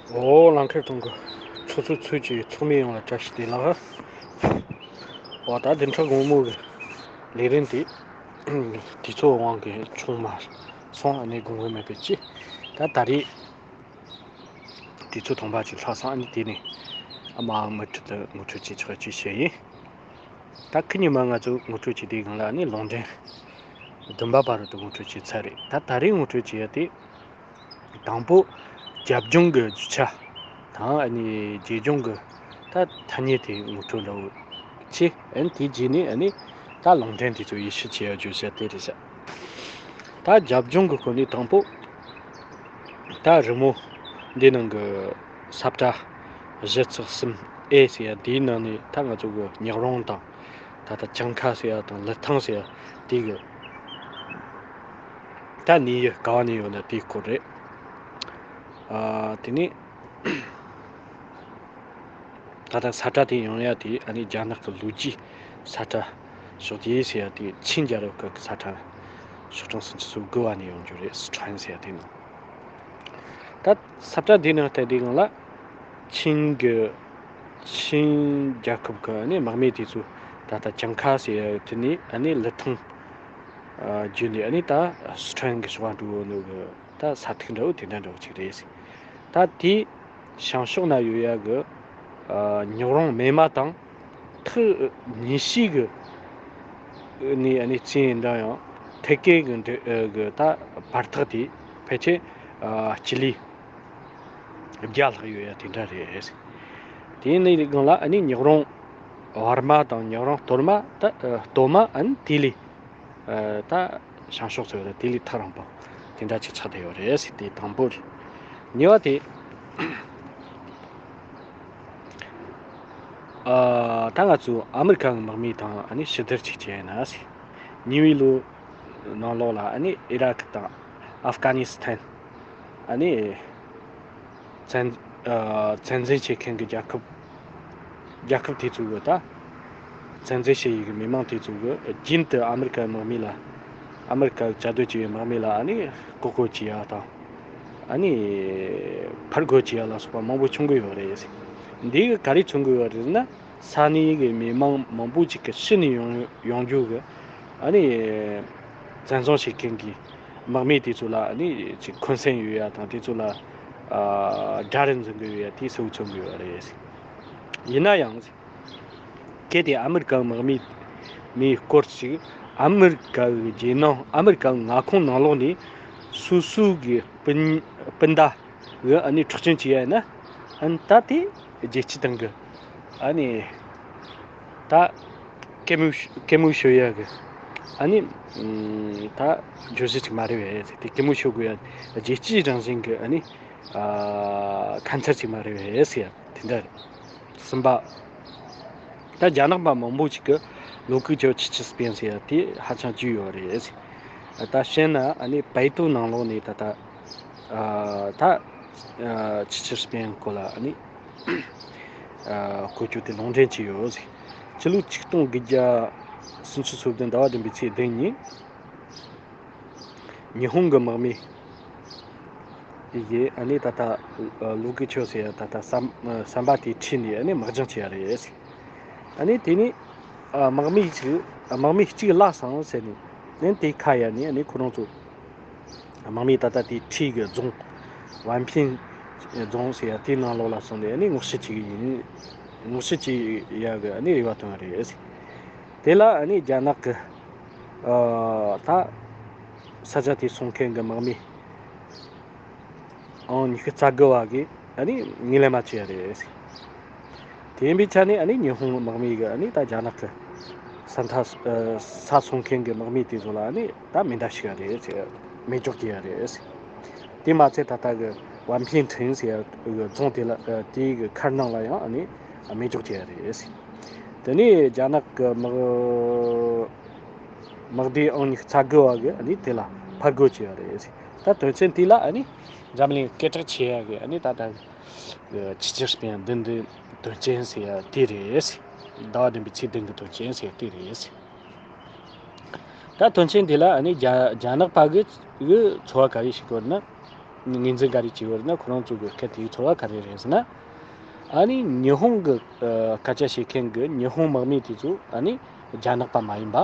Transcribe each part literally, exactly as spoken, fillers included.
འོ་ལང་ཁེར་གཏོང་གི་ཚོགས་གཙོ་ཚོས་ཀྱི་ཚོགས་མི་ཡོངས་ལ་བཀྲ་ཤིས་བདེ་ལེགས། འོ་ད་བདུན་ཕྲག་སྔོན་མོ་གི་ལས་རིམ་དེ་དུས་ཚོད་དབང་གིས་ཆུང་མ་སོང་། ཨ་ནི་དགོངས་པ་མེད་པའི་ཅི། ད་ད་རེས་དུས་ཚོད་ཐུང་བ་ཅིག་ལྷག་སོང་། ཨ་ནི་དེ་ནས་ཨ་མ་མུ་མཐུད་དུ་ངོ་སྤྲོད་བྱེད་ཆོག་ཅེས་བཤད་ཡིན། ད་ཁི་ཉི་མ་ང་ཚོ་ངོ་སྤྲོད་བྱེད་དུས་སྒང་ལ་ཨ་ནི་ལུང་འདྲེན་བདུན་པ་བར་དུ་ངོ་སྤྲོད་བྱས་ཚར་རེད། ད་ད་རེས་ངོ་སྤྲོད་བྱེད་ཡ་དེ། དང་པོ། རྒྱབ་ལྗོངས་ཀྱི་རྒྱུ་ཆ་དང་ཨ་ནི་རྗེས་ལྗོངས་ཀྱི་ད་ཐ་སྙད་དེ་ངོ་སྤྲོད་འདྲ་བོ་བྱས། ཨ་ནི་དེའི་རྗེས་ནས་ཨ་ནི་ད་ལུང་འདྲེན་དེ་ཚོ་ཡིད་ཆེས་བྱེད་ཡ་བརྗོད་བྱ་དེ་རེད་ཤག་ད་རྒྱབ་ལྗོངས་ཀྱི་སྐོར་ནས་དང་པོ། ད་རི་མོ་འདི་ནང་གི་ས་བཀྲ་གཞི་ཚེག་གསུམ་ཨེ་ཟེར་ཡ་དེའི་ནང་ནས་ད་ང་ཚོ་གི་ཉག་རོང་དང་ད་ལྟ་གྱང་ཁ་ཟེར་ཡ་དང་ལི་ཐང་ཟེར་ཡ་དེ་གི་ད་གནས་ཡུལ་ག་བ་ནས་ཡོད་ན་དེའི་སྐོར་རེད། ཨ། དེ་ནས་ད་ལྟ་ས་བཀྲ་དེ་ཡོང་ཡ་དེ་ཨ་ནི་རྒྱ་ནག་གི་ལོ་རྒྱུས་ས་བཀྲ་ཕྱོགས་བསྡུས་ཟེར་ཡ་དེ་ཆིན་རྒྱལ་རབས་སྐབས་ཀྱི་ས་བཀྲ་ཤོག་གྲངས་སུམ་ཅུ་སོ་དགུ་བ་ནས་ཡོང་རྒྱུ་རེད། སི་ཁྲོན་ཟེར་ཡ་དེ་ནང་། ད་ས་བཀྲ་འདི་ནང་བལྟས་དུས་སྒང་ལ་ཆིན་གྱི་ཆིན་རྒྱལ་ཁབ་ཀྱི་ཨ་ནི་དམག་མི་དེ་ཚོ་ད་ལྟ་གྱང་ཁ་ཟེར་ཡ་དེ་ནས་ཨ་ནི་ལི་ཐང་བརྒྱུད་ནས་ཨ་ནི་ད་སི་ཁྲོན་གྱི་ཕྱོགས་ལ་འགྲོ་ནོ་གི་ད་ས་ཐིག་འདྲ་བོ་དེ་འདྲ་འདྲ་བོ་ཅིག་རེད། ད་དེའི་བྱང་ཕྱོགས་ན་ཡོད་ཡ་གི་ཉག་རོང་མེ་མ་དང་ཐག་ཉེ་ཤོས་གི་ནས་ཨ་ནི་ཅི་ཡིན་འདྲ་ཡང་ཐད་ཀའི་གི་འདྲ་གི་ད་བར་ཐག་དེ་ཕལ་ཆེར་སྤྱི་ལེ་བརྒྱ་ལྷག་ཡོད་ཡ་དེ་འདྲ་རེད། དེ་ནས་སྒང་ལ་ཨ་ནི་ཉག་རོང་བར་མ་དང་ཉག་རོང་སྟོད་མ་ད་སྟོད་མ་ཨ་ནི་དེ་ལས་ད་བྱང་ཕྱོགས་ཚོ་ཡོད་ལ་དེ་ལས་ཐག་རིང་པོ་དེ་འདྲ་ཅིག་ཆགས་བསྡད་ཡོད་རེད། དེ་དང་པོ་རེད། གཉིས་པ་དེ། ཨ། ད་ང་ཚོ་ཨ་མི་རི་ཀ་གི་དམག་མི་དང་ཨ་ནི་ཞི་བདེར་ཅིག་བྱས་ན་ཟེར། ཉེ་བའི་ལོ་ནང་ལོགས་ལ་ཨ་ནི་ཨི་རག་དང་ཨབ་གྷ་ནི་སི་ཐན་ཨ་ནི་བཙན་ཨ་བཙན་འཛུལ་བྱེད་མཁན་གྱི་རྒྱལ་ཁབ་རྒྱལ་ཁབ་དེ་ཚོ་གི་ད་བཙན་འཛུལ་བྱེད་ཡུལ་གྱི་མི་མང་དེ་ཚོ་གི་རྒྱུན་དུ་ཨ་མི་རི་ཀའི་དམག་མི་ལ་ཨ་མི་རི་ཀ་གི་བཅའ་སྡོད་བྱེད་པའི་དམག་མི་ལ་ཨ་ནི་བཀག་འགོག་བྱེད་ཡ་དང་། ཨ་ནི་ཕར་རྒོལ་བྱེད་ཡ་ལ་སོགས་པ་མང་པོ་བྱུང་གི་ཡོད་རེད། འདི་གི་ག་རེ་བྱུང་གི་ཡོད་རེད་ན། ས་གནས་གི་མི་མང་མང་པོ་ཅིག་གི་ཕྱི་ནས་ཡོང་ཡོང་རྒྱུ་གི་ཨ་ནི་བཙན་བཟུང་བྱེད་མཁན་གྱི་དམག་མི་དེ་ཚོ་ལ་ཨ་ནི་ཅིག་འཁོན་སེམས་ཡོད་ཡ་དང་དེ་ཚོ་ལ་ཨ་དགྲ་རུ་འཛིན་གི་ཡོད་ཡ་དེ་གསལ་བོ་མཚོན་གི་ཡོད་རེད། ཡིན་ན་ཡང་གལ་ཏེ་ཨ་མི་རི་ཀ་དམག་མི་མིའི་སྐོར་ཞིག་ཨ་མི་རི་ཀ་གི་རྒྱལ་ནང་ཨ་མི་རི་ཀ་མངའ་ཁོངས་ནང་ལོགས་ནས་སོ་སོ་གི་སྤུན་སྤུན་ཟླ་གི་ཨ་ནི་འཕྲོག་བཅོམ་བྱས་ཡ་ན་ཨ་ནི་ད་དེ་རྒྱལ་སྤྱི་དང་གི་ཨ་ནི་ད་སྐད་མུག་སྐད་མུག་ཤོར་ཡ་གི་ཨ་ནི་ད་བརྗོད་གཞི་ཅིག་མ་རེད་པས། དེ་སྐད་མུག་ཤོར་དགོས་ཡ་རྒྱལ་སྤྱིའི་རང་བཞིན་གི་ཨ་ནི་ཁ་མཚར་ཅིག་མ་རེད་པས་ཟེར་ཡ་དེ་འདྲ་རེད། གསུམ་པ། ད་རྒྱ་ནག་པ་མང་པོ་ཅིག་གི་ལོ་ཀུའུ་ཅོ་ཆི་ཆི་སྤེན་ཟེར་ཡ་དེ་ཧ་ཅང་བརྗོད་ཡོད་རེད། ད་བཤད་ན་ཨ་ནི་པའེ་ཏུའུ་ནང་ལོགས་ནས་ད་ལྟ་ཨ་ད་ཨ་ཆི་ཆི་སྤེན་སྐོར་ལ་ཨ་ནི་ཨ་བཀོད་སྤྱོད་དེ་ལུང་འདྲེན་བྱས་ཡོད། ཕྱི་ལོ་ཆིག་སྟོང་དགུ་བརྒྱ་སུམ་ཅུ་སོ་བདུན་ཟླ་བ་བདུན་པའི་ཚེས་བདུན་ཉིན། ཉི་ཧོང་གི་དམག་མི་ཡིས་ཨ་ནི་ད་ལྟ་ལུ་ཀུ་ཆོ་ཟེར་ཡ་ད་ལྟ་ཟམ་ཟམ་པ་དེའི་འཁྲིས་ནས་ཨ་ནི་དམག་སྦྱོང་བྱས་ཡ་རེད། ཨ་ནི་དེ་ནི་དམག་མི་ཞིག་དམག་མི་གཅིག་བརླགས་སོང་ཟེར་ནས་ཨ་ནི་དེའི་ཁ་ཡར་ནས་ཨ་ནི་ཁོ་རང་ཚོ་དམག་མི་ད་ལྟ་དེའི་འཁྲིས་ཀྱི་རྫོང་ཝན་ཕིན་རྫོང་ཟེར་ཡ་དེའི་ནང་ལོགས་ལ་སོང་ནས་ཨ་ནི་སྔོག་བཤེར་བྱེད་ཀྱི་ཡིན། སྔོག་བཤེར་བྱེད་ཡ་གི་ཨ་ནི་རེ་བ་བཏོན་ཡ་རེད། དེ་ལ་ཨ་ནི་རྒྱ་ནག་གི་ཨ་ད་ས་ཆ་དེ་སྲུང་མཁན་གྱི་དམག་མི་ཨང་ཉི་ཤུ་རྩ་དགུ་བ་གིས་ཨ་ནི་ངོས་ལེན་མ་བྱས་ཡ་རེད། དེ་ཡིན་པའི་ཆ་ནས་ཨ་ནི་ཉི་ཧོང་དམག་མི་གིས་ཨ་ནི་ད་རྒྱ་ནག་གི་ས་མཐའ་ཨ་ས་སྲུང་མཁན་གྱི་དམག་མི་དེ་ཚོ་ལ་ཨ་ནི་ད་མེ་མདའ་གཅིག་ཡ་རེད་ཟེར། མེ་སྒྱོགས་རྒྱག་ཡ་རེད་ཟེར། དེ་མ་ཚད་ད་ལྟ་གི་ཝན་ཕིན་ཁྲིན་ཟེར་ཡ་གི་རྫོང་དེ་ལ་ཨ་དེའི་གི་མཁར་ནང་ལ་ཡང་ཨ་ནི་མེ་སྒྱོགས་རྒྱག་ཡ་རེད་ཟེར། དེ་ནས་རྒྱ་ནག་གི་དམག་དམག་སྡེ་ཨང་ཉི་ཤུ་རྩ་དགུ་བ་གིས་ཨ་ནི་དེ་ལ་ཕར་རྒོལ་བྱས་ཡ་རེད་ཟེར། ད་དོན་ཚན་དེ་ལ་ཨ་ནི་འཛམ་གླིང་སྐད་གྲགས་ཆེ་ཡ་གི་ཨ་ནི་ད་ལྟ་གི་ཆི་ཆི་སྤེན་བདུན་བདུན་དོན་རྐྱེན་ཟེར་ཡ་དེ་རེད། ཟླ་བ་བདུན་པའི་ཚེས་བདུན་གི་དོན་རྐྱེན་ཟེར་ཡ་དེ་རེད། ད་དོན་རྐྱེན་དེ་ལ་ཨ་ནི་རྒྱ་རྒྱ་ནག་པ་གི་གི་ཚོར་བ་ག་རེ་ཞིག་ཡོད་ན། ངོས་འཛིན་ག་རེ་བྱས་ཡོད་རེད་ན། ཁོ་རང་ཚོ་གི་སྐད་དེའི་ཚོར་བ་ག་རེ་རེད་ཟེར་ན། ཨ་ནི་ཉི་ཧོང་གི་ཨ་སྐད་ཆ་བཤད་མཁན་གི་ཉི་ཧོང་དམག་མི་དེ་ཚོ་ཨ་ནི་རྒྱ་ནག་པ་མ་ཡིན་པ།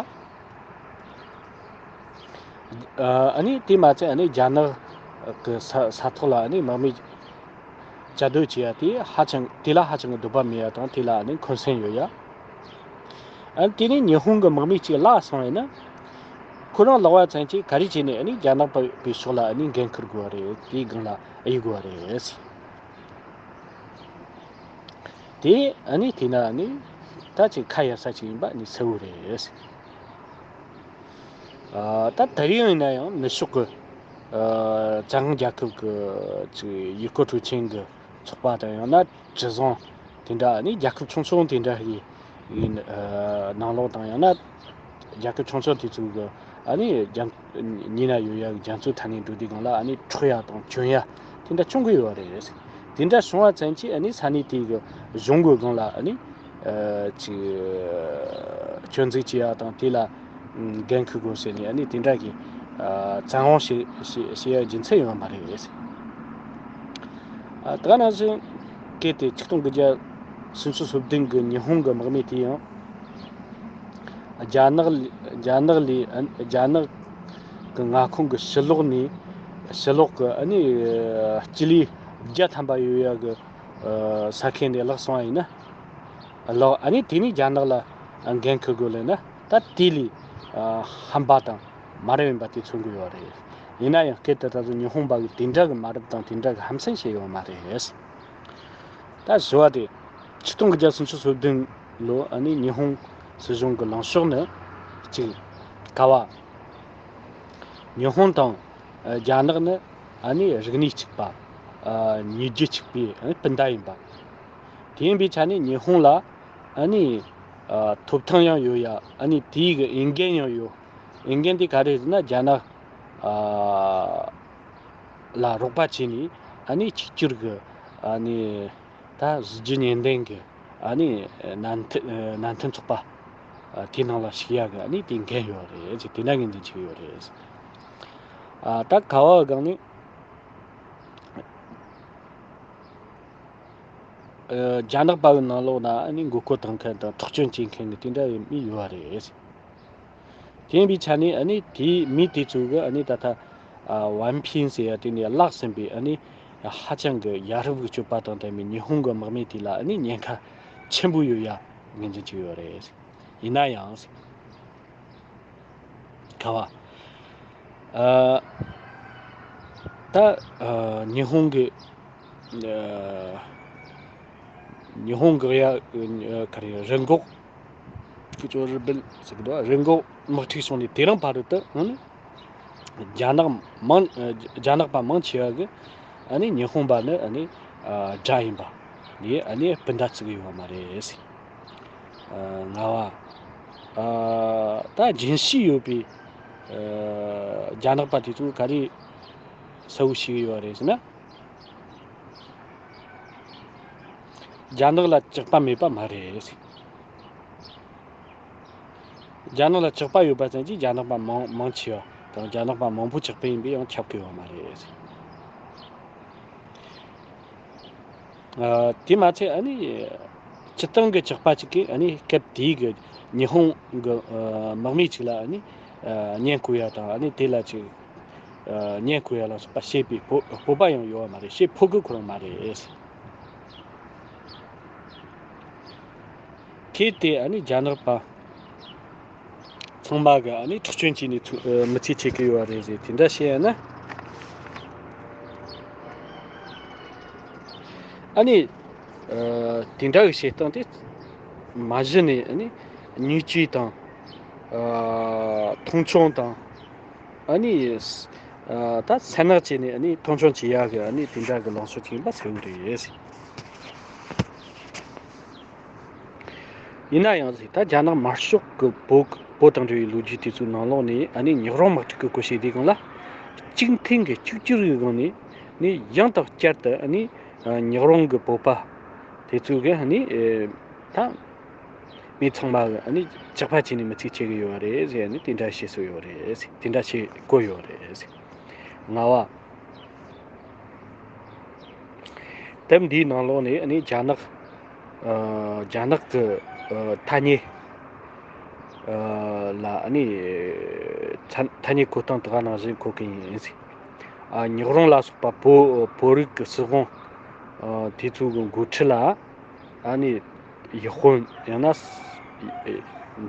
ཨ་ནི་དེ་མ་ཚད་ཨ་ནི་རྒྱ་ནག་གི་ས་ས་ཐོག་ལ་ཨ་ནི་དམག་མི་བཅའ་སྡོད་བྱེད་ཡ་དེ་ཧ་ཅང་དེ་ལ་ཧ་ཅང་གི་འདོད་པ་མེད་ཡ་དང་། དེ་ལ་ཨ་ནི་འཁོན་སེམས་ཡོད་ཡ། ཨ་ནི་དེ་ནས་ཉི་ཧོང་གི་དམག་མི་གཅིག་བརླགས་སོང་བས་ན། ཁོ་རང་བརླགས་པ་ཙམ་གྱིས་ག་རེ་བྱས་ནས་ཨ་ནི་རྒྱ་ནག་པའི་ཕྱོགས་ལ་ཨ་ནི་འགན་འཁུར་དགོས་པ་རེད། དེའི་སྒང་ལ་གཡུག་དགོས་པ་རེད། དེ་ཨ་ནི་དེ་ན་ཨ་ནི་ད་ཅིག་ཁ་གཡར་ས་ཅིག་ཡིན་པ་ནི་གསལ་བོ་རེད། ཨ་ད་དེ་རིང་ཡིན་ན་ཡང་ནུབ་ཕྱོགས་ཀྱི་ཨ་བཙན་དབང་རྒྱལ་ཁབ་ཀྱི་ཅིག་ཡུལ་སྐོར་སྤྲོ་འཆམ་གྱི་ཚོགས་པ་དང་། ཡང་ན་གྲུ་གཟིངས་དེ་འདྲ། ཨ་ནི་རྒྱལ་ཁབ་ཆུང་ཆུང་དེ་འདྲ་ཡི་ཡི་ཨ་ནང་ལོགས་དང་། ཡང་ན་རྒྱལ་ཁབ་ཆུང་ཆུང་དེ་ཚོ་གི་ཨ་ནི་རྒྱ་ཉེ་ན་ཡོད་ཡ་གི་རྒྱ་མཚོའི་མཐའ་ནས་འགྲོ་དུས་སྒང་ལ་ཨ་ནི་འཕྲོག་ཡ་དང་གྱོན་ཡ་དེ་འདྲ་བྱུང་གི་ཡོད་རེད། དེ་འདྲ་བྱུང་བ་ཙམ་གྱིས་ཨ་ནི་ས་གནས་དེ་གི་གཞུང་གི་སྒང་ལ་ཨ་ནི་ཨ་ཅིག་སྐྱོན་འཛུགས་བྱེད་ཡ་དང་། དེ་ལ་འགན་འཁུར་དགོས་ཟེར་ནས་ཨ་ནི་དེ་འདྲ་གི་ཨ་བཙན་དབང་བྱེད་བྱེད་བྱེད་ཡ་རྒྱུ་མཚན་ཡོད་མ་རེད། ཨ་ད་ག་ནང་བཞིན་གལ་ཏེ་ཆིག་སྟོང་དགུ་བརྒྱ་སུམ་ཅུ་སོ་བདུན་གི་ཉི་ཧོང་གི་དམག་མི་དེ་ཡང་རྒྱ་ནག་ལ་རྒྱ་ནག་ལས་ཨ་རྒྱ་ནག་གི་མངའ་ཁོངས་ཀྱི་ཕྱི་ལོགས་ནས་ཕྱི་ལོགས་ཀྱི་ཨ་ནི་སྤྱི་ལེ་བརྒྱ་ཐམ་པ་ཡོད་ཡ་གི་ས་ཁུལ་ནས་བརླགས་སོང་བ་ཡིན་ན། ལགས། ཨ་ནི་དེ་ནས་རྒྱ་ནག་ལ་འགན་འཁུར་དགོས་ལབ་ན། ད་དེ་ལས་ཧམ་པ་དང་མ་རབས་ཡིན་པ་དེ་མཚོན་གྱི་ཡོད་རེད། ཡིན་ན་ཡང་སྐད་དེ་ད་དུང་ཉི་ཧོང་པ་གིས་དེ་འདྲ་གི་མ་རབས་དང་དེ་འདྲ་གི་ཧམ་སེམས་བྱས་ཡོད་མ་རེད། ད་བཞི་བ་དེ། ཆིག་སྟོང་དགུ་བརྒྱ་སུམ་ཅུ་སོ་བདུན་ལོ་ཨ་ནི་ཉི་ཧོང་སྲིད་གཞུང་གི་ལངས་ཕྱོགས་ནི་གཅིག་ག་བ། ཉི་ཧོང་དང་ཨ་རྒྱ་ནག་ནི་ཨ་ནི་རིག་གནས་གཅིག་པ། ཨ་ཉེ་རྒྱུད་གཅིག་པའི་ཨ་ནི་སྤུན་ཟླ་ཡིན་པ། དེ་ཡིན་པའི་ཆ་ནས་ཉི་ཧོང་ལ་ཨ་ནི་ཨ་ཐོབ་ཐང་ཡང་ཡོད་ཡ། ཨ་ནི་དེའི་གི་འོས་འགན་ཡང་ཡོད། འོས་འགན་དེ་ག་རེ་རེད་ན། རྒྱ་ནག་ཨ་ལ་རོགས་པ་བྱས་ནས་ཨ་ནི་གཅིག་གྱུར་གི་ཨ་ནི་ད་གཟི་བརྗིད་ཉི་ལྡན་གི་ཨ་ནི་མནའ་མཐུན་མནའ་མཐུན་ཚོགས་པ་ཨ་དེའི་ནང་ལ་ཞུགས་ཡ་གི་ཨ་ནི་དེའི་འགན་ཡོད་རེད་ཅེས་དེ་འདྲ་ངོས་འཛིན་བྱས་ཡོད་རེད། ཨ་ད་ག་བ་སྒང་ནས་ཨ་རྒྱ་ནག་པ་གི་ནང་ལོགས་ན་ཨ་ནི་མགོ་སྐོར་བཏང་མཁན་དང་འཕྲོག་བཅོམ་བྱེད་མཁན་གི་དེ་འདྲ་ཡི་མི་ཡོད་རེད། དེ་ཡིན་པའི་ཆ་ནས་ཨ་ནི་དེའི་མི་དེ་ཚོ་གི་ཨ་ནི་ད་ལྟ་ཨ་ཝན་ཕིན་ཟེར་ཡ་དེ་ནས་བརླགས་ཟིན་པའི་ཨ་ནི་ཧ་ཅང་གི་ཡ་རབས་ཀྱི་སྤྱོད་པ་དང་ལྡན་པའི་ཉི་ཧོང་གི་དམག་མི་དེ་ལ་ཨ་ནི་ཉེན་ཁ་ཆེན་པོ་ཡོད་ཡ་ངོས་འཛིན་བྱས་ཡོད་རེད། ཡིན་ན་ཡང་། ག་བ། ཨ་ད་ཨ་ཉི་ཧོང་གི་ཨ་ཉི་ཧོང་གི་ཡ་ཨ་ག་རེ་རི་འགོག་ཀུ་ཅོ་རི་སྦིལ་ཟེར་གི་འདུག་རི་འགོག་དམག་འཁྲུག་བྱུང་ནས་དེ་རིང་བར་དུ་ཨ་ནི་རྒྱ་ནག་མང་ཨ་རྒྱ་ནག་པ་མང་ཆེ་བ་གི་ཨ་ནི་ཉི་ཧོང་པ་ནི་ཨ་ནི་ཨ་དགྲ་ཡིན་པ་ལས་ཨ་ནི་སྤུན་ཟླ་བརྩི་གི་ཡོད་མ་རེད། ལྔ་བ། ད་རྒྱུན་ཤེས་ཡོད་པའི་རྒྱ་ནག་པ་དེ་ཚོ་ག་རེ་གསལ་བོ་ཞིག་ཡོད་རེད་ཟེར་ན། རྒྱ་ནག་ལ་ཇག་པ་མེད་པ་མ་རེད། རྒྱ་ནག་ལ་ཇག་པ་ཡོད་པ་ཙམ་གྱིས་རྒྱ་ནག་པ་མང་མང་ཆེ་བ་དང་རྒྱ་ནག་པ་མང་པོ་ཇག་པ་ཡིན་པས་ཡང་ཁྱབ་ཀྱི་ཡོད་མ་རེད། ཨ་དེ་མ་ཚད་ཨ་ནི་སྤྱིར་བཏང་གི་ཇག་པ་ཅིག་གིས་ཨ་ནི་སྐབས་དེའི་གི་ཉི་ཧོང་གི་ཨ་དམག་མི་ཅིག་ལ་ཨ་ནི་ཨ་བརྙན་བཀོད་ཡ་དང་ཨ་ནི་དེ་ལ་ཅིག་ཨ་བརྙན་བཀོད་ཡ་ལ་སོགས་པ་བྱེད་པའི་སྤོ་སྤོབས་པ་ཡང་ཡོད་པ་མ་རེད། བྱེད་ཕོད་གི་ཁོ་རང་མ་རེད། གལ་ཏེ་ཨ་ནི་རྒྱ་ནག་པ་ཚང་མ་གི་ཨ་ནི་འཕྲོག་བཅོམ་བྱས་ནས་ཚུ་ཨ་མི་ཚེ་ཆད་ཀྱི་ཡོད་རེད་ཟེར་དེ་འདྲ་བཤད་ཡ་ན། ཨ་ནི་ཨ་དེ་འདྲ་གི་བྱེད་སྟངས་དེ་མ་གཞི་ནས་ཨ་ནི་བརྙས་བཅོས་དང་ཨ་མཐོང་ཆུང་དང་། ཨ་ནི་ཨ་ད་སེར་སྣ་བྱས་ནས་ཨ་ནི་མཐོང་ཆུང་བྱེད་ཡག་གི་ཨ་ནི་དེ་འདྲ་གི་ལངས་ཕྱོགས་ཅིག་ཡིན་པ་གསལ་བོ་རེད། ཡིན་ན་ཡང་ཟེར་ད་རྒྱ་ནག་དམར་ཤོག་གི་བོད་བོད་དང་འབྲེལ་བའི་ལོ་རྒྱུས་དེ་ཚོའི་ནང་ལོགས་ནས་ཨ་ནི་ཉག་རོང་དམག་འཁྲུག་གི་སྐོར་བཤད་དུས་སྒང་ལ། གཅིག་མཐུན་གྱི་གཅིག་གྱུར་གྱི་སྒང་ནས་ནི་ཡང་དང་བསྐྱར་དུ་ཨ་ནི་ཉག་རོང་གི་བོད་པ་དེ་ཚོ་གི་ཨ་ནི་ད། མི་ཚང་མ་གི་ཨ་ནི་ཇག་པ་བྱས་ནས་མི་ཚེ་ཆད་གི་ཡོད་རེད་ཟེར། ཨ་ནི་དེ་འདྲ་བཤད་སྲོལ་ཡོད་རེད། དེ་འདྲ་བཤད་གོ་ཡོད་རེད། ལྔ་བ། དེབ་འདིའི་ནང་ལོགས་ནས་ཨ་ནི་རྒྱ་ནག་ཨ་རྒྱ་ནག་གི་ཨ་ཐ་སྙད་ཨ་ལ་ཨ་ནི་ཐ་ཐ་སྙད་གོ་སྟངས་དེ་ག་ནང་བཞིན་གོ་གི་ཡིན་ཟེར། ཨ་ཉག་རོང་ལ་སོགས་པ་བོད་བོད་རིགས་ཀྱི་སྲིད་དབང་ཨ་དེ་ཚོ་གི་འགོ་ཁྲིད་ལ་ཨ་ནི་ཡིད་དཔོན་ཡང་ན་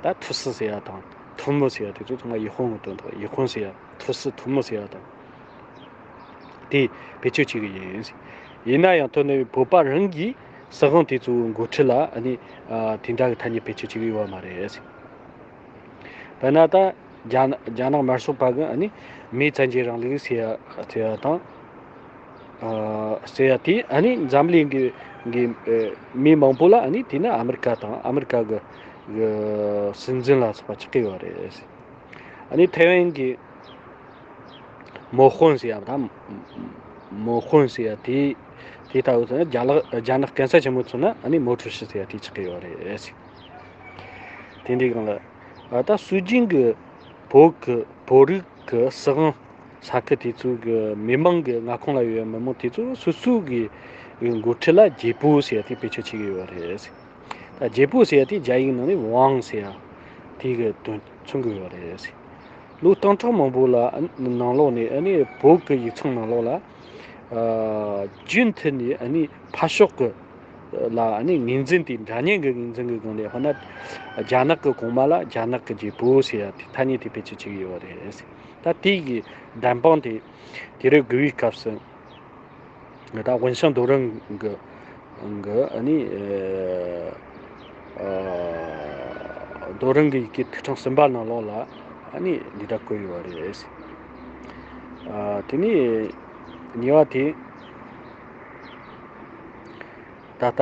ད་ཐུ་སི་ཟེར་ཡ་དང་ཐུ་མི་ཟེར་ཡ་དེ་ཚོ་ཚང་མ་ཡིད་དཔོན་གི་དོན་དག་ཡིད་དཔོན་ཟེར་ཡ་ཐུ་སི་ཐུ་མི་ཟེར་ཡ་དང་། དེ་བེད་སྤྱོད་བྱེད་ཀྱི་ཡིན། ཡིན་ན་ཡང་དོན་ནི་བོད་པ་རང་གིས་སྲིད་དབང་དེ་ཚོའི་འགོ་ཁྲིད་ལ་ཨ་ནི་ཨ་དེ་འདྲ་གི་ཐ་སྙད་བེད་སྤྱོད་བྱེད་ཀྱི་ཡོད་པ་མ་རེད། དཔེར་ན་ད་རྒྱ་ནག་རྒྱ་ནག་དམར་ཤོག་པ་གི་ཨ་ནི་མིའི་བཙན་རྒྱལ་རིང་ལུགས་ཟེར་ཡ་ཟེར་ཡ་དང་ཨ་ཟེར་ཡ་དེ་ཨ་ནི་འཛམ་གླིང་གི་གི་ཨ་མི་མང་པོ་ལ་ཨ་ནི་དེ་ནི་ཨ་མི་རི་ཀ་དང་ཨ་མི་རི་ཀ་གི་གི་སྲིད་འཛིན་ལ་སོགས་པ་ཆགས་ཀྱི་ཡོད་རེད། ཨ་ནི་ཐའེ་ཝན་གི་མོ་ཧོན་ཟེར་ཡ་དང་། མོ་ཧོན་ཟེར་ཡ་དེ་དེ་ལྟ་བུ་ཚོ་ནི་རྒྱ་ལག་རྒྱ་ནག་གན་ས་ཆེན་མོ་ཚོ་ན་ཨ་ནི་མོ་ཁྲུ་ཤི་ཟེར་ཡ་དེ་ཆགས་ཀྱི་ཡོད་རེད། དེ་འདྲའི་སྒང་ལ་ད་སྲོལ་རྒྱུན་གྱི་བོད་ཀྱི་བོད་རིགས་ཀྱི་སྲིད་དབང་ས་ཁུལ་དེ་ཚོ་གི་མི་མང་གི་མངའ་ཁོངས་ལ་ཡོད་པའི་མི་མང་དེ་ཚོ་སོ་སོ་གི་འགོ་ཁྲིད་ལ་རྒྱལ་པོ་ཟེར་ཡ་དེ་བེད་སྤྱོད་བྱེད་ཀྱི་ཡོད་རེད། ད་རྒྱལ་པོ་ཟེར་ཡ་དེ་རྒྱ་ཡིག་ནང་ནས་ཝང་ཟེར་ཡ་དེ་གི་དོན་མཚོན་གྱི་ཡོད་རེད། ལོ་སྟོང་ཕྲག་མང་པོ་ལ་ནང་ལོགས་ནས་ཨ་ནི་བོད་ཀྱི་ཡིག་ཚང་ནང་ལོགས་ལ་ཨ་རྒྱུན་མཐུད་ནས་ཨ་ནི་ཕར་ཕྱོགས་ཀྱི་ལ་ཨ་ནི་ངོས་འཛིན་དེ་འདྲ་མཉམ་གྱི་ངོས་འཛིན་གྱི་སྒང་ནས་དཔེར་ན་རྒྱ་ནག་གི་གོང་མ་ལ་རྒྱ་ནག་གི་རྒྱལ་པོ་ཟེར་ཡ་དེ་ཐ་སྙད་དེ་བེད་སྤྱོད་བྱེད་ཀྱི་ཡོད་རེད། ད་དེ་གི་བདེན་དཔང་དེ་དེ་རིང་དགུ་པའི་སྐབས་སུ། ད་དབོན་ཞང་རྡོ་རིང་གི་གི་ཨ་ནི་ཨ་རྡོ་རིང་གི་ཡི་གེ་ཐིག་ཕྲེང་གསུམ་པ་ནང་ལོགས་ལ་ཨ་ནི་འདི་འདྲ་བཀོད་ཡོད་པ་རེད། ཨ་དེ་ནས་གཉིས་པ་དེ་ད་ལྟ་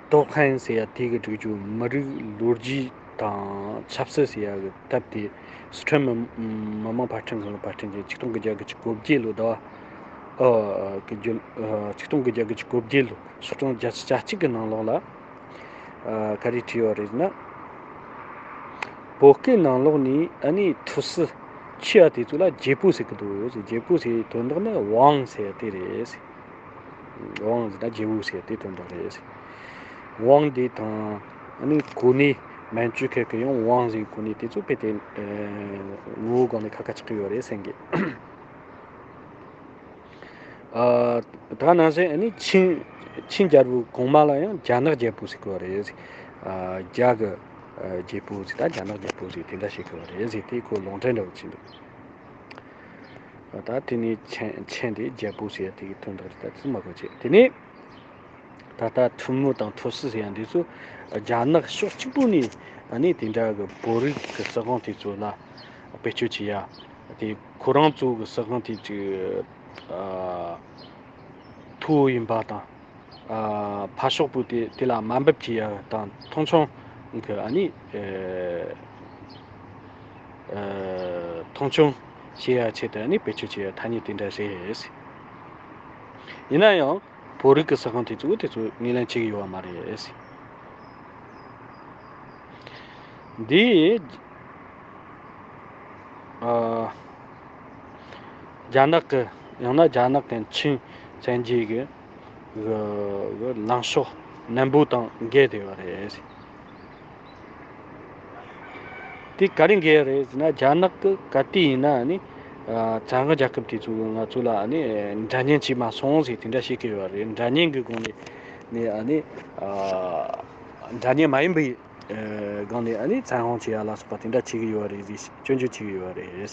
ཏོག་ཧན་ཟེར་ཡ་དེ་གི་སྒྲིག་གཞི་མི་རིགས་ལོ་རྒྱུས་དང་ཆབ་སྲིད་ཟེར་ཡ་གི་དེབ་དེ་སི་ཁྲོན་མི་མི་དམངས་བར་སྐྲུན་ཁང་གི་བར་སྐྲུན་བྱས། ཆིག་སྟོང་དགུ་བརྒྱ་དགུ་བཅུ་གོ་བརྒྱད་ལོ་ཟླ་བ་ཨ་གི་རྒྱུན་ཨ་ཆིག་སྟོང་དགུ་བརྒྱ་དགུ་བཅུ་གོ་བརྒྱད་ལོ་ཤོག་གྲངས་བརྒྱད་ཅུ་གྱ་གཅིག་གི་ནང་ལོགས་ལ་ཨ་ག་རེ་བྲིས་ཡོད་རེད་ན། བོད་སྐད་ནང་ལོགས་ནས་ཨ་ནི་ཐུ་སི་ཆེ་བ་དེ་ཚོ་ལ་རྒྱལ་པོ་ཟེར་གི་འདུག་རྒྱལ་པོ་ཟེར་དོན་དག་ནི་ཝང་ཟེར་དེ་རེད། ཝང་ཟེར་ན་རྒྱལ་པོ་ཟེར་དེ་དོན་དག་རེད། ཝང་འདི་དང་ཨ་ནི་གོ་གནས་མན་ཇུ་ཁ་གི་ཡང་ཝང་ཟེར་གོ་གནས་དེ་ཚོ་དཔེ་དེ་ངོ་བོ་སྒང་ནས་ཁ་ཁ་ཆགས་ཀྱི་ཡོད་རེད་བསམ་གི། ཨ་ད་ནང་བཞིན་ཨ་ནི་ཆིན་ཆིན་རྒྱལ་པོ་གོང་མ་ལ་ཡང་རྒྱ་ནག་རྒྱལ་པོ་ཟེར་གི་ཡོད་རེད། ཨ་རྒྱ་གི་ཨ་རྒྱལ་པོ་ཟེར་ད་རྒྱ་ནག་རྒྱལ་པོ་ཟེར་དེ་འདྲ་བཤད་གི་ཡོད་རེད་ཟེར་དེ་ཁོ་ལུང་འདྲེན་འདྲ་བོ་བྱས་འདུག་ད་དེ་ནས་ཆེན་ཆེན་དེ་རྒྱལ་པོ་ཟེར་ཡ་དེ་གི་དོན་དག་རེད། ད་ཚུལ་མ་གོ་བྱེད་དེ་ནས་ད་ལྟ་ཐུ་མུ་དང་ཐུ་སི་ཟེར་ཡ་འདི་ཚོ་རྒྱ་ནག་ཕྱོགས་གཅིག་པུ་ནས་ཨ་ནི་དེ་འདྲ་གི་བོད་རིགས་ཀྱི་སྲིད་དབང་དེ་ཚོ་ལ་བེད་སྤྱོད་བྱེད་ཡ་དེ་ཁོ་རང་ཚོ་གི་སྲིད་དབང་དེ་ཅིག་ཨ་མཐོ་བོ་ཡིན་པ་དང་། ཨ་ཕར་ཕྱོགས་པོ་དེ་དེ་ལ་དམའ་འབེབས་བྱེད་ཡ་དང་མཐོང་ཆུང་གི་ཨ་ནི་ཨེ་ཨེ་མཐོང་ཆུང་བྱེད་ཡ་ཆེད་དུ་ཨ་ནི་བེད་སྤྱོད་བྱེད་ཡ་ཐ་སྙད་དེ་འདྲ་རེད། ཡིན་ན་ཡང་བོད་རིགས་ཀྱི་སྲིད་དབང་དེ་ཚོ་དེ་ཚོ་ངོས་ལེན་བྱེད་ཀྱི་ཡོད་པ་མ་རེད། འདི་ཨ་རྒྱ་ནག་གི་ཡང་ན་རྒྱ་ནག་གི་ཆིན་བཙན་རྒྱལ་གི་གི་གི་ལངས་ཕྱོགས་ནན་པོ་དང་འགལ་བསྡད་པ་རེད། དེ་ག་རེ་འགལ་རེད་ཟེར་ན་རྒྱ་ནག་གི་ག་དུས་ཡིན་ན་ནི་ཨ་བཙན་དབང་རྒྱལ་ཁབ་དེ་ཚོ་ང་ཚོ་ལ་ནི་འདྲ་མཉམ་བྱས་མ་སོང་ཟེར་དེ་འདྲ་བཤད་ཀྱི་ཡོད་རེད། འདྲ་མཉམ་གི་སྒང་ནས་ནི་ཨ་ནི་ཨ་འདྲ་མཉམ་མ་ཡིན་པའི་ཨ་སྒང་ནས་ཨ་ནི་བཙན་དབང་བྱེད་ཡ་ལ་སོགས་པ་དེ་འདྲ་བྱེད་ཀྱི་ཡོད་རེད་ཟེར་སྐྱོན་བརྗོད་བྱེད་ཀྱི་ཡོད་རེད།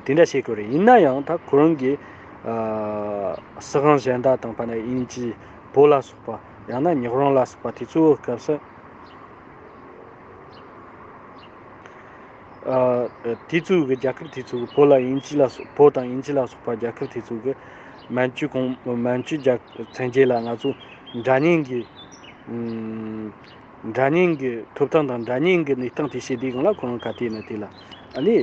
དེ་འདྲ་བྱེད་དགོས་རེད། ཡིན་ན་ཡང་ད་ཁོ་རང་གི་ཨ་སྲིད་དབང་གཞན་དག་དང་། དཔེར་ན་དབྱིན་ཇི་བོད་ལ་སོགས་པ། ཡང་ན་ཉག་རོང་ལ་སོགས་པ་དེ་ཚོའི་སྐབས་སུ་ཨ་དེ་ཚོའི་གི་རྒྱལ་ཁབ་དེ་ཚོའི་བོད་ལ་དབྱིན་ཇི་ལ་སོགས། བོད་དང་དབྱིན་ཇི་ལ་སོགས་པ་རྒྱལ་ཁབ་དེ་ཚོའི་གི་མན་ཇུ་གོང་མན་ཇུ་རྒྱལ་བཙན་རྒྱལ་ལ་ང་ཚོ་འདྲ་མཉམ་གི་ཨམ། འདྲ་མཉམ་གྱི་ཐོབ་ཐང་དང་འདྲ་མཉམ་གྱི་གནས་སྟངས་དེ་བྱེད་དུས་སྒང་ལ་ཁོ་རང་ག་དུས་ཡིན་ན་དེ་ལ་ཨ་ནི་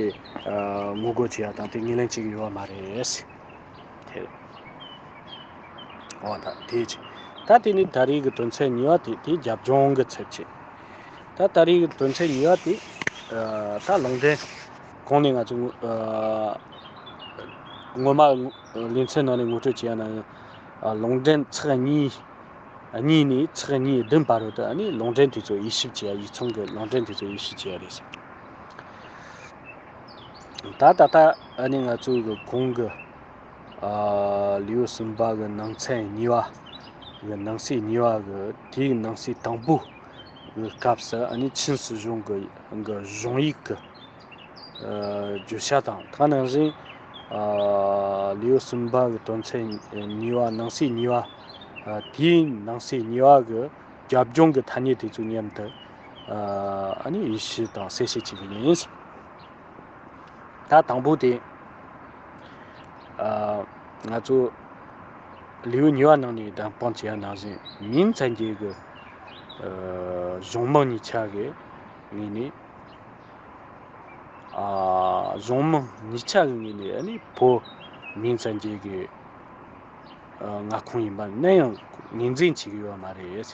ཨ་ངོ་རྒོལ་བྱེད་ཡ་དང་དེ་ངོས་ལེན་བྱེད་ཀྱི་ཡོད་པ་མ་རེད། དེ་འོ་ད་དེ་ཅི། ད་དེ་ནི་ད་རེས་ཀྱི་དོན་ཚན་གཉིས་པ་དེ་དེ་རྒྱབ་ལྗོངས་ཀྱི་ཚབ་བྱེད། ད་ད་རེས་ཀྱི་དོན་ཚན་གཉིས་པ་དེ་ཨ་ད་ལུང་འདྲེན་ གོང་ནས་ང་ཚོ་ཨ་སྔོན་མ་ལེ་ཚན་ནང་ནས་ངོ་སྤྲོད་བྱས་ན་ཨ་ལུང་འདྲེན་ཚེག་གཉིས། གཉིས་ནས་ཚེག་གཉིས་བདུན་བར་དུ་ཨ་ནི་ལུང་འདྲེན་དེ་ཚོ་དབྱེ་ཞིབ་བྱས། ཡིག་ཚང་གི་ལུང་འདྲེན་དེ་ཚོ་དབྱེ་ཞིབ་བྱས་རེད། ད་ད་ལྟ་ཨ་ནི་ང་ཚོ་གི་གོང་གི་ཨ་ལེའུ་གསུམ་པ་གི་ནང་ཚན་གཉིས་པ་གི་ནང་གསེས་གཉིས་པ་གི་དེའི་ནང་གསེས་དང་པོ་གི་སྐབས་སུ་ཨ་ནི་ཆིན་སྲིད་གཞུང་གི་གི་གཞུང་ཡིག་གི་ཨ་བརྗོད་བྱ་དང་། ད་ནང་བཞིན་ཨ་ལེའུ་གསུམ་པ་གི་དོན་ཚན་གཉིས་པ་ནང་གསེས་གཉིས་པ། ཨ་དེའི་ནང་གསེས་གཉིས་པ་གི་རྒྱབ་ལྗོངས་ཀྱི་ཐ་སྙད་དེ་ཚོ་མཉམ་དུ་ཨ་ནི་དབྱེ་ཞིབ་དང་གསལ་བཤད་བྱེད་ཀྱི་ཡིན། ད་དང་པོ་དེ་ཨ་ང་ཚོ་ལེའུ་གཉིས་པ་ནང་ནས་བདམས་དཔང་བྱས་པ་ནང་བཞིན་མིང་ཚན་རྒྱལ་གྱི་ཨ་གཞུང་མང་གཉིས་ཆ་གི་ངོས་ནས། ཨ་གཞུང་མང་གཉིས་ཆ་གི་ངོས་ནས་ཨ་ནི་བོད་མིང་ཚན་རྒྱལ་གྱི་ཨ་མངའ་ཁོངས་ཡིན་པ་ནམ་ཡང་ངོས་འཛིན་བྱེད་ཀྱི་ཡོད་མ་རེད།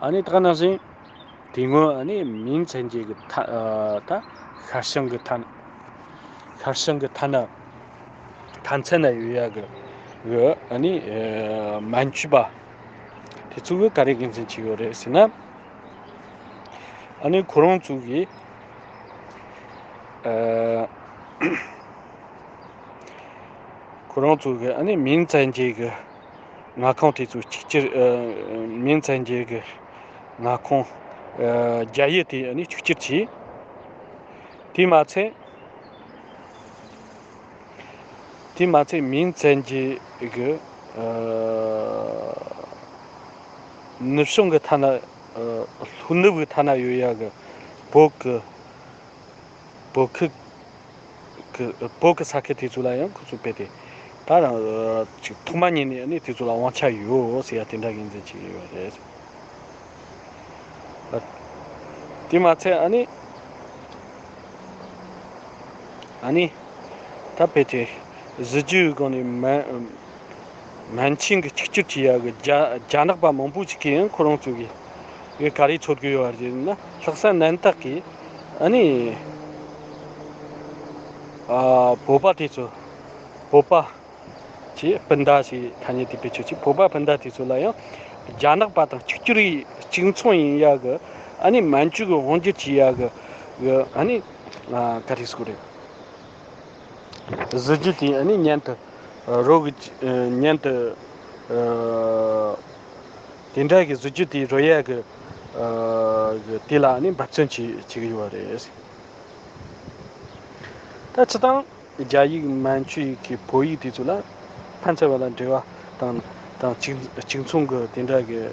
ཨ་ནི་ད་ག་ནང་བཞིན་དེ་སྔོན་ཨ་ནི་མིང་ཚན་རྒྱལ་གྱི་ཐ་ཨ་ད་ཤར་བྱང་གི་ཐ་ཤར་བྱང་གི་ཐ་ན་ཐ་མཚན་ན་ཡོད་ཡ་གི་གི་ཨ་ནི་ཨ་མན་ཇུ་པ་དེ་ཚོ་གི་ག་རེ་དགེ་མཚན་ཅིག་ཡོད་རེད་ཟེར་ན། ཨ་ནི་ཁོ་རང་ཚོ་གི་ཨ་ཁོ་རང་ཚོ་གི་ཨ་ནི་མིང་ཚན་རྒྱལ་གི་མངའ་ཁོངས་དེ་ཚོ་གཅིག་གྱུར་ཨ་མིང་ཚན་རྒྱལ་གི་མངའ་ཁོངས་ཨ་རྒྱ་ཡུལ་དེ་ཨ་ནི་གཅིག་གྱུར་བྱས། དེ་མ་ཚད། དེ་མ་ཚད་མིང་ཚན་རྒྱལ་གི་ཨ་ནུབ་བྱང་གི་ཐ་ན་ཨ་ལྷོ་ནུབ་ཀྱི་ཐ་ན་ཡོད་ཡ་གི་བོད་ཀྱི་བོད་ཁུལ་གྱི་བོད་ཀྱི་ས་ཁུལ་དེ་ཚོ་ལ་ཡང་ཁོ་ཚོ་དཔེ་དེ་ད་རང་ཨ་ཅིག་ཐོག་མ་ཉིད་ནས་ཨ་ནི་དེ་ཚོ་ལ་དབང་ཆ་ཡོད་ཟེར་ཡ་དེ་འདྲ་ངོས་འཛིན་བྱེད་ཀྱི་ཡོད་རེད། དེ་མ་ཚད་ཨ་ནི་ཨ་ནི་ད་དཔེ་དེ་གཟི་བརྗིད་སྒང་ནས་མན་མན་ཆིང་གི་གཅིག་གྱུར་གྱི་ཡ་གི་རྒྱ་རྒྱ་ནག་པ་མང་པོ་ཞིག་གིས་ཡང་ཁོ་རང་ཚོ་གི་གི་ག་རེ་འཚོལ་གི་ཡོད་པ་ཟེར་ན། ལྷག་བསམ་རྣམ་དག་གིས་ཨ་ནི་ཨ་བོད་པ་དེ་ཚོ་བོད་པ། ཅེས་སྤུན་ཟླ་ཞེས་ཐ་སྙད་དེ་བེད་སྤྱོད་ཀྱིས་བོད་པ་སྤུན་ཟླ་དེ་ཚོ་ལ་ཡང་རྒྱ་ནག་པ་དང་གཅིག་གྱུར་ཡིན་གཅིག་མཚུངས་ཡིན་ཡ་གི་ཨ་ནི་མན་ཇུ་གི་དབང་སྒྱུར་བྱེད་ཡ་གི་གི་ཨ་ནི་ཨ་ག་རེ་ཟེར་དགོས་རེད། གཟི་བརྗིད་དེ་ཨ་ནི་མཉམ་དུ་རོལ་གི་མཉམ་དུ་དེ་འདྲ་གི་གཟི་བརྗིད་དེ་རོལ་ཡ་གི་གི་དེ་ལ་ཨ་ནི་འབད་བརྩོན་བྱེད་བྱེད་ཀྱི་ཡོད་པ་རེད། ད་སྤྱིར་བཏང་རྒྱ་ཡིག་མན་ཇུ་ཡིག་གི་བོད་ཡིག་དེ་ཚོ་ལ་ཕན་ཚུན་བར་ལ་འབྲེལ་བ་དང་དང་གཅིག་གཅིག་མཚུངས་ཀྱི་དེ་འདྲ་གི་ཨ་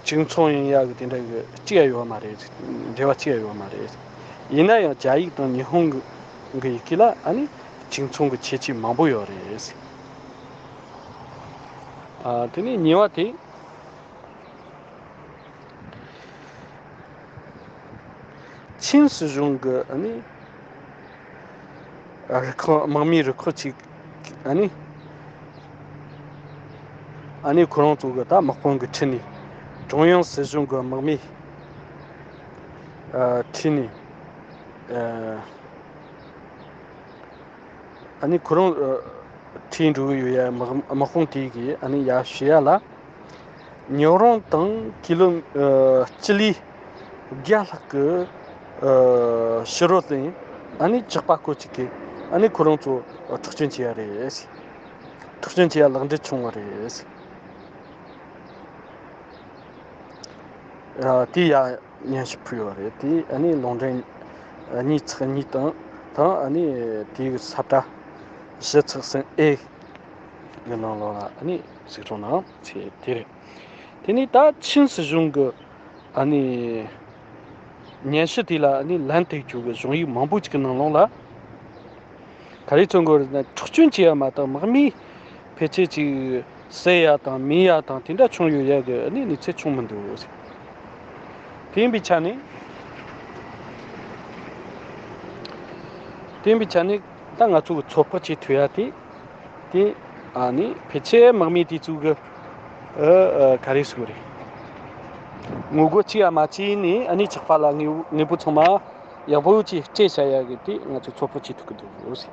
གཅིག་མཚུངས་ཡིན་ཡག་གི་དེ་འདྲ་གི་གཅིག་ཡང་ཡོད་མ་རེད། འབྲེལ་བ་གཅིག་ཡང་ཡོད་མ་རེད། ཡིན་ན་ཡང་རྒྱ་ཡིག་དང་ཉི་ཧོང་གི་གི་ཡི་གེ་ལ་ཨ་ནི་གཅིག་མཚུངས་ཀྱི་ཁྱད་ཆོས་མང་པོ་ཡོད་རེད། ཨ་དེ་ནས་གཉིས་པ་དེ། ཆིན་སྲིད་གཞུང་གི་ཨ་ནི་རུ་ཁག་དམག་མིའི་རུ་ཁག་ཅིག་ཨ་ནི་ཨ་ནི་ཁོ་རང་ཚོ་གི་ད་དམག་དཔུང་གི་ཁྲིད་ནས་ཀྲུང་དབྱང་སྲིད་གཞུང་གི་དམག་མིའི་ཨ་ཁྲིད་ནས་ཨ། ཨ་ནི་ཁོ་རང་ཨ་ཁྲིད་འགྲོ་གི་ཡོད་ཡ་དམག་དམག་དཔུང་དེ་གིས་ཨ་ནི་ཡར་ཞུ་ཡ་ལ་ཉོ་རོང་དང་ཀི་ལོ་ཨ་སྤྱི་ལེ་བརྒྱ་ལྷག་གི་ཨ་ཕྱི་རོལ་དུ་ཨ་ནི་ཇག་པ་སྐོར་ཅིག་གིས་ཨ་ནི་ཁོ་རང་ཚོ་འཕྲོག་བཅོམ་བྱས་ཡ་རེད། འཕྲོག་བཅོམ་བྱས་ཡ་ལག་འབྲེལ་བྱུང་བ་རེད། ཨ་དེ་ཡ། སྙན་ཞུ་ཕུལ་ཡོད་རེད། དེ་ཨ་ནི་ལུང་འདྲེན་གཉིས་ཚེག་གཉིས་དང་དང་ཨ་ནི་དེའི་ས་བཀྲ་བཞི་ཚེག་གསུམ་ཨེ་གི་ནང་ལོགས་ལ་ཨ་ནི་གཟིགས་རོགས་གནང་ཚེ་དེ་རེད། དེ་ནས་ད་ཆིན་སྲིད་གཞུང་གི་ཨ་ནི་སྙན་ཞུ་དེ་ལ་ཨ་ནི་ལན་སྟེར་རྒྱུ་གི་གཞུང་ཡིག་མང་པོ་ཅིག་གི་ནང་ལོགས་ལ། ག་རེ་མཚོན་དགོས་རེད་ན་འཕྲོག་བཅོམ་བྱས་ཡ་མ་གཏོགས་དམག་མིའི་ཕལ་ཆེར་ཅིག་བསད་ཡ་དང་མེ་ཡ་དང་དེ་འདྲ་བྱུང་ཡོད་ཡ་གི་ཨ་ནི་གནས་ཚུལ་བྱུང་མི་འདུག། དེ་ཡིན་པའི་ཆ་ནས་དེ་ཡིན་པའི་ཆ་ནས་ད་ང་ཚོ་གི་ཚོད་དཔག་བྱེད་ཐུབ་ཡ་དེ་དེ་ཨ་ནི་ཕལ་ཆེར་དམག་མི་དེ་ཚོ་གི་ཨ་ཨ་ག་རེ་ཟེར་དགོས་རེད། ངོ་རྒོལ་གཅིག་ཡང་མ་བྱས་ནས་ཨ་ནི་ཆགས་པ་ལ་དངོས་དངོས་པོ་ཚང་མ་ཡག་པོ་ཅིག་སྤྲད་བྱ་ཡ་གི་དེ་ང་ཚོ་ཚོགས་པ་ཅིག་ཐུག་གི་འདུག་ཟེར།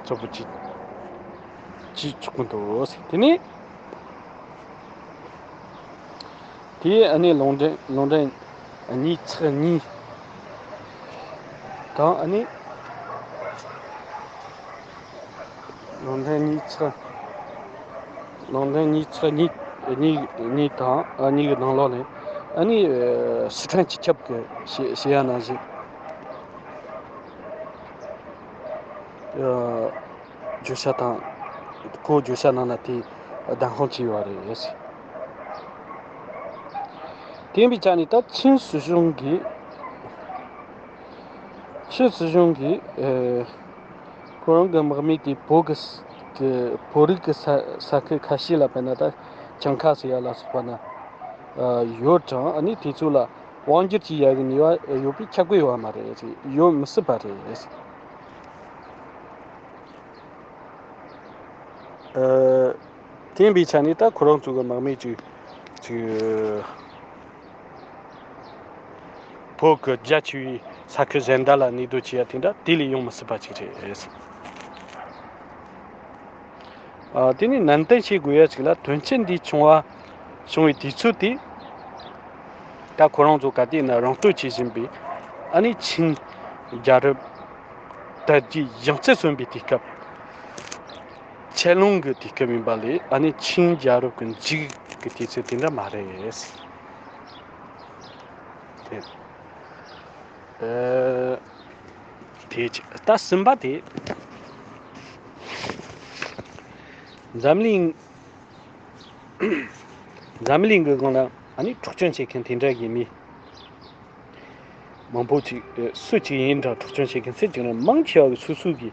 ཚོགས་པ་ཅིག་ཅིག་ཆགས་གི་འདུག་ཟེར། དེ་ནས། དེ་ཨ་ནི་ལུང་འདྲེན་ལུང་འདྲེན་གཉིས་ཚེག་གཉིས་དང་ཨ་ནི་ལུང་འདྲེན་གཉིས་ཚེག་ལུང་འདྲེན་གཉིས་ཚེག་གཉིས་གཉིས་གཉིས་དང་ཨ་གཉིས་ཀྱི་ནང་ལོགས་ནས་ཨ་ནི་སི་ཁྲོན་སྤྱི་ཁྱབ་ཀྱི་ཞེས་ཞེས་ཡ་ནང་བཞིན། བརྗོད་བྱ་དང་། ཁོ་བརྗོད་བྱ་ནང་ན་དེ་བདམས་དཔང་བྱས་ཡོད་རེད། དེ་ཡིན་པའི་ཆ་ནས་ད་ཆིན་སྲིད་གཞུང་གིས། ཆིན་སྲིད་གཞུང་གིས་ཨེ། ཁོ་རང་གི་དམག་མི་དེ་བོད་ཀྱི་ས་གི་བོད་རིགས་ཀྱི་ས་ས་ཁུལ་ཁ་ཤས་ལ་དཔེར་ན་ད་བྱང་ཁ་ཟེར་ཡ་ལ་སོགས་པ་ན་ཨ་ཡོད་ཀྱང་ཨ་ནི་དེ་ཚོ་ལ་དབང་སྒྱུར་བྱེད་ཡ་གི་ནུས་པ་ཡོད་པའི་ཁྱབ་ཀྱི་ཡོད་པ་མ་རེད། ཡོད་མི་སྲིད་པ་རེད། ཨ། དེ་ཡིན་པའི་ཆ་ནས་ད་ཁོ་རང་ཚོ་གི་དམག་མི་ཅིག་ཅིག་བོད་ཀྱི་རྒྱ་ཆེ་བའི་ས་ཁུལ་གཞན་དག་ལ་གནས་སྡོད་བྱེད་ཡ་དེ་འདྲ་དེ་ལས་ཡོང་མི་སྲིད་པ་ཅིག་རེད། ཨ། དེ་ནས་ནན་ཏན་བྱེད་དགོས་ཡ་ཅིག་ལ་དོན་རྐྱེན་འདི་བྱུང་བ་བྱུང་བའི་དུས་ཚོད་དེ། ད་ཁོ་རང་ཚོ་ག་དུས་ན་རང་སྐྲོད་བྱེད་བཞིན་པའི་ཨ་ནི་ཆིན་རྒྱལ་རབས་དར་རྒྱས་ཡང་རྩེར་སོན་པའི་དུས་སྐབས། ཆད་ལོང་གི་དུས་སྐབས་ཡིན་པ་ལས་ཨ་ནི་ཆིན་རྒྱལ་རབས་ཀྱི་མཇུག་གི་དུས་ཚོད་དེ་འདྲ་མ་རེད། དེ། ཨེ། དེ་ཅི་ད་གསུམ་པ་དེ། འཛམ་གླིང་འཛམ་གླིང་གི་སྒང་ལ་ཨ་ནི་འཕྲོག་བཅོམ་བྱེད་མཁན་དེ་འདྲ་གི་མི་མང་པོ་ཅིག་ཨེ། སུ་ཅིག་ཡིན་འདྲ་འཕྲོག་བཅོམ་བྱེད་མཁན་སུ་ཅིག་ན་མང་ཆེ་བ་གི་སོ་སོ་གི་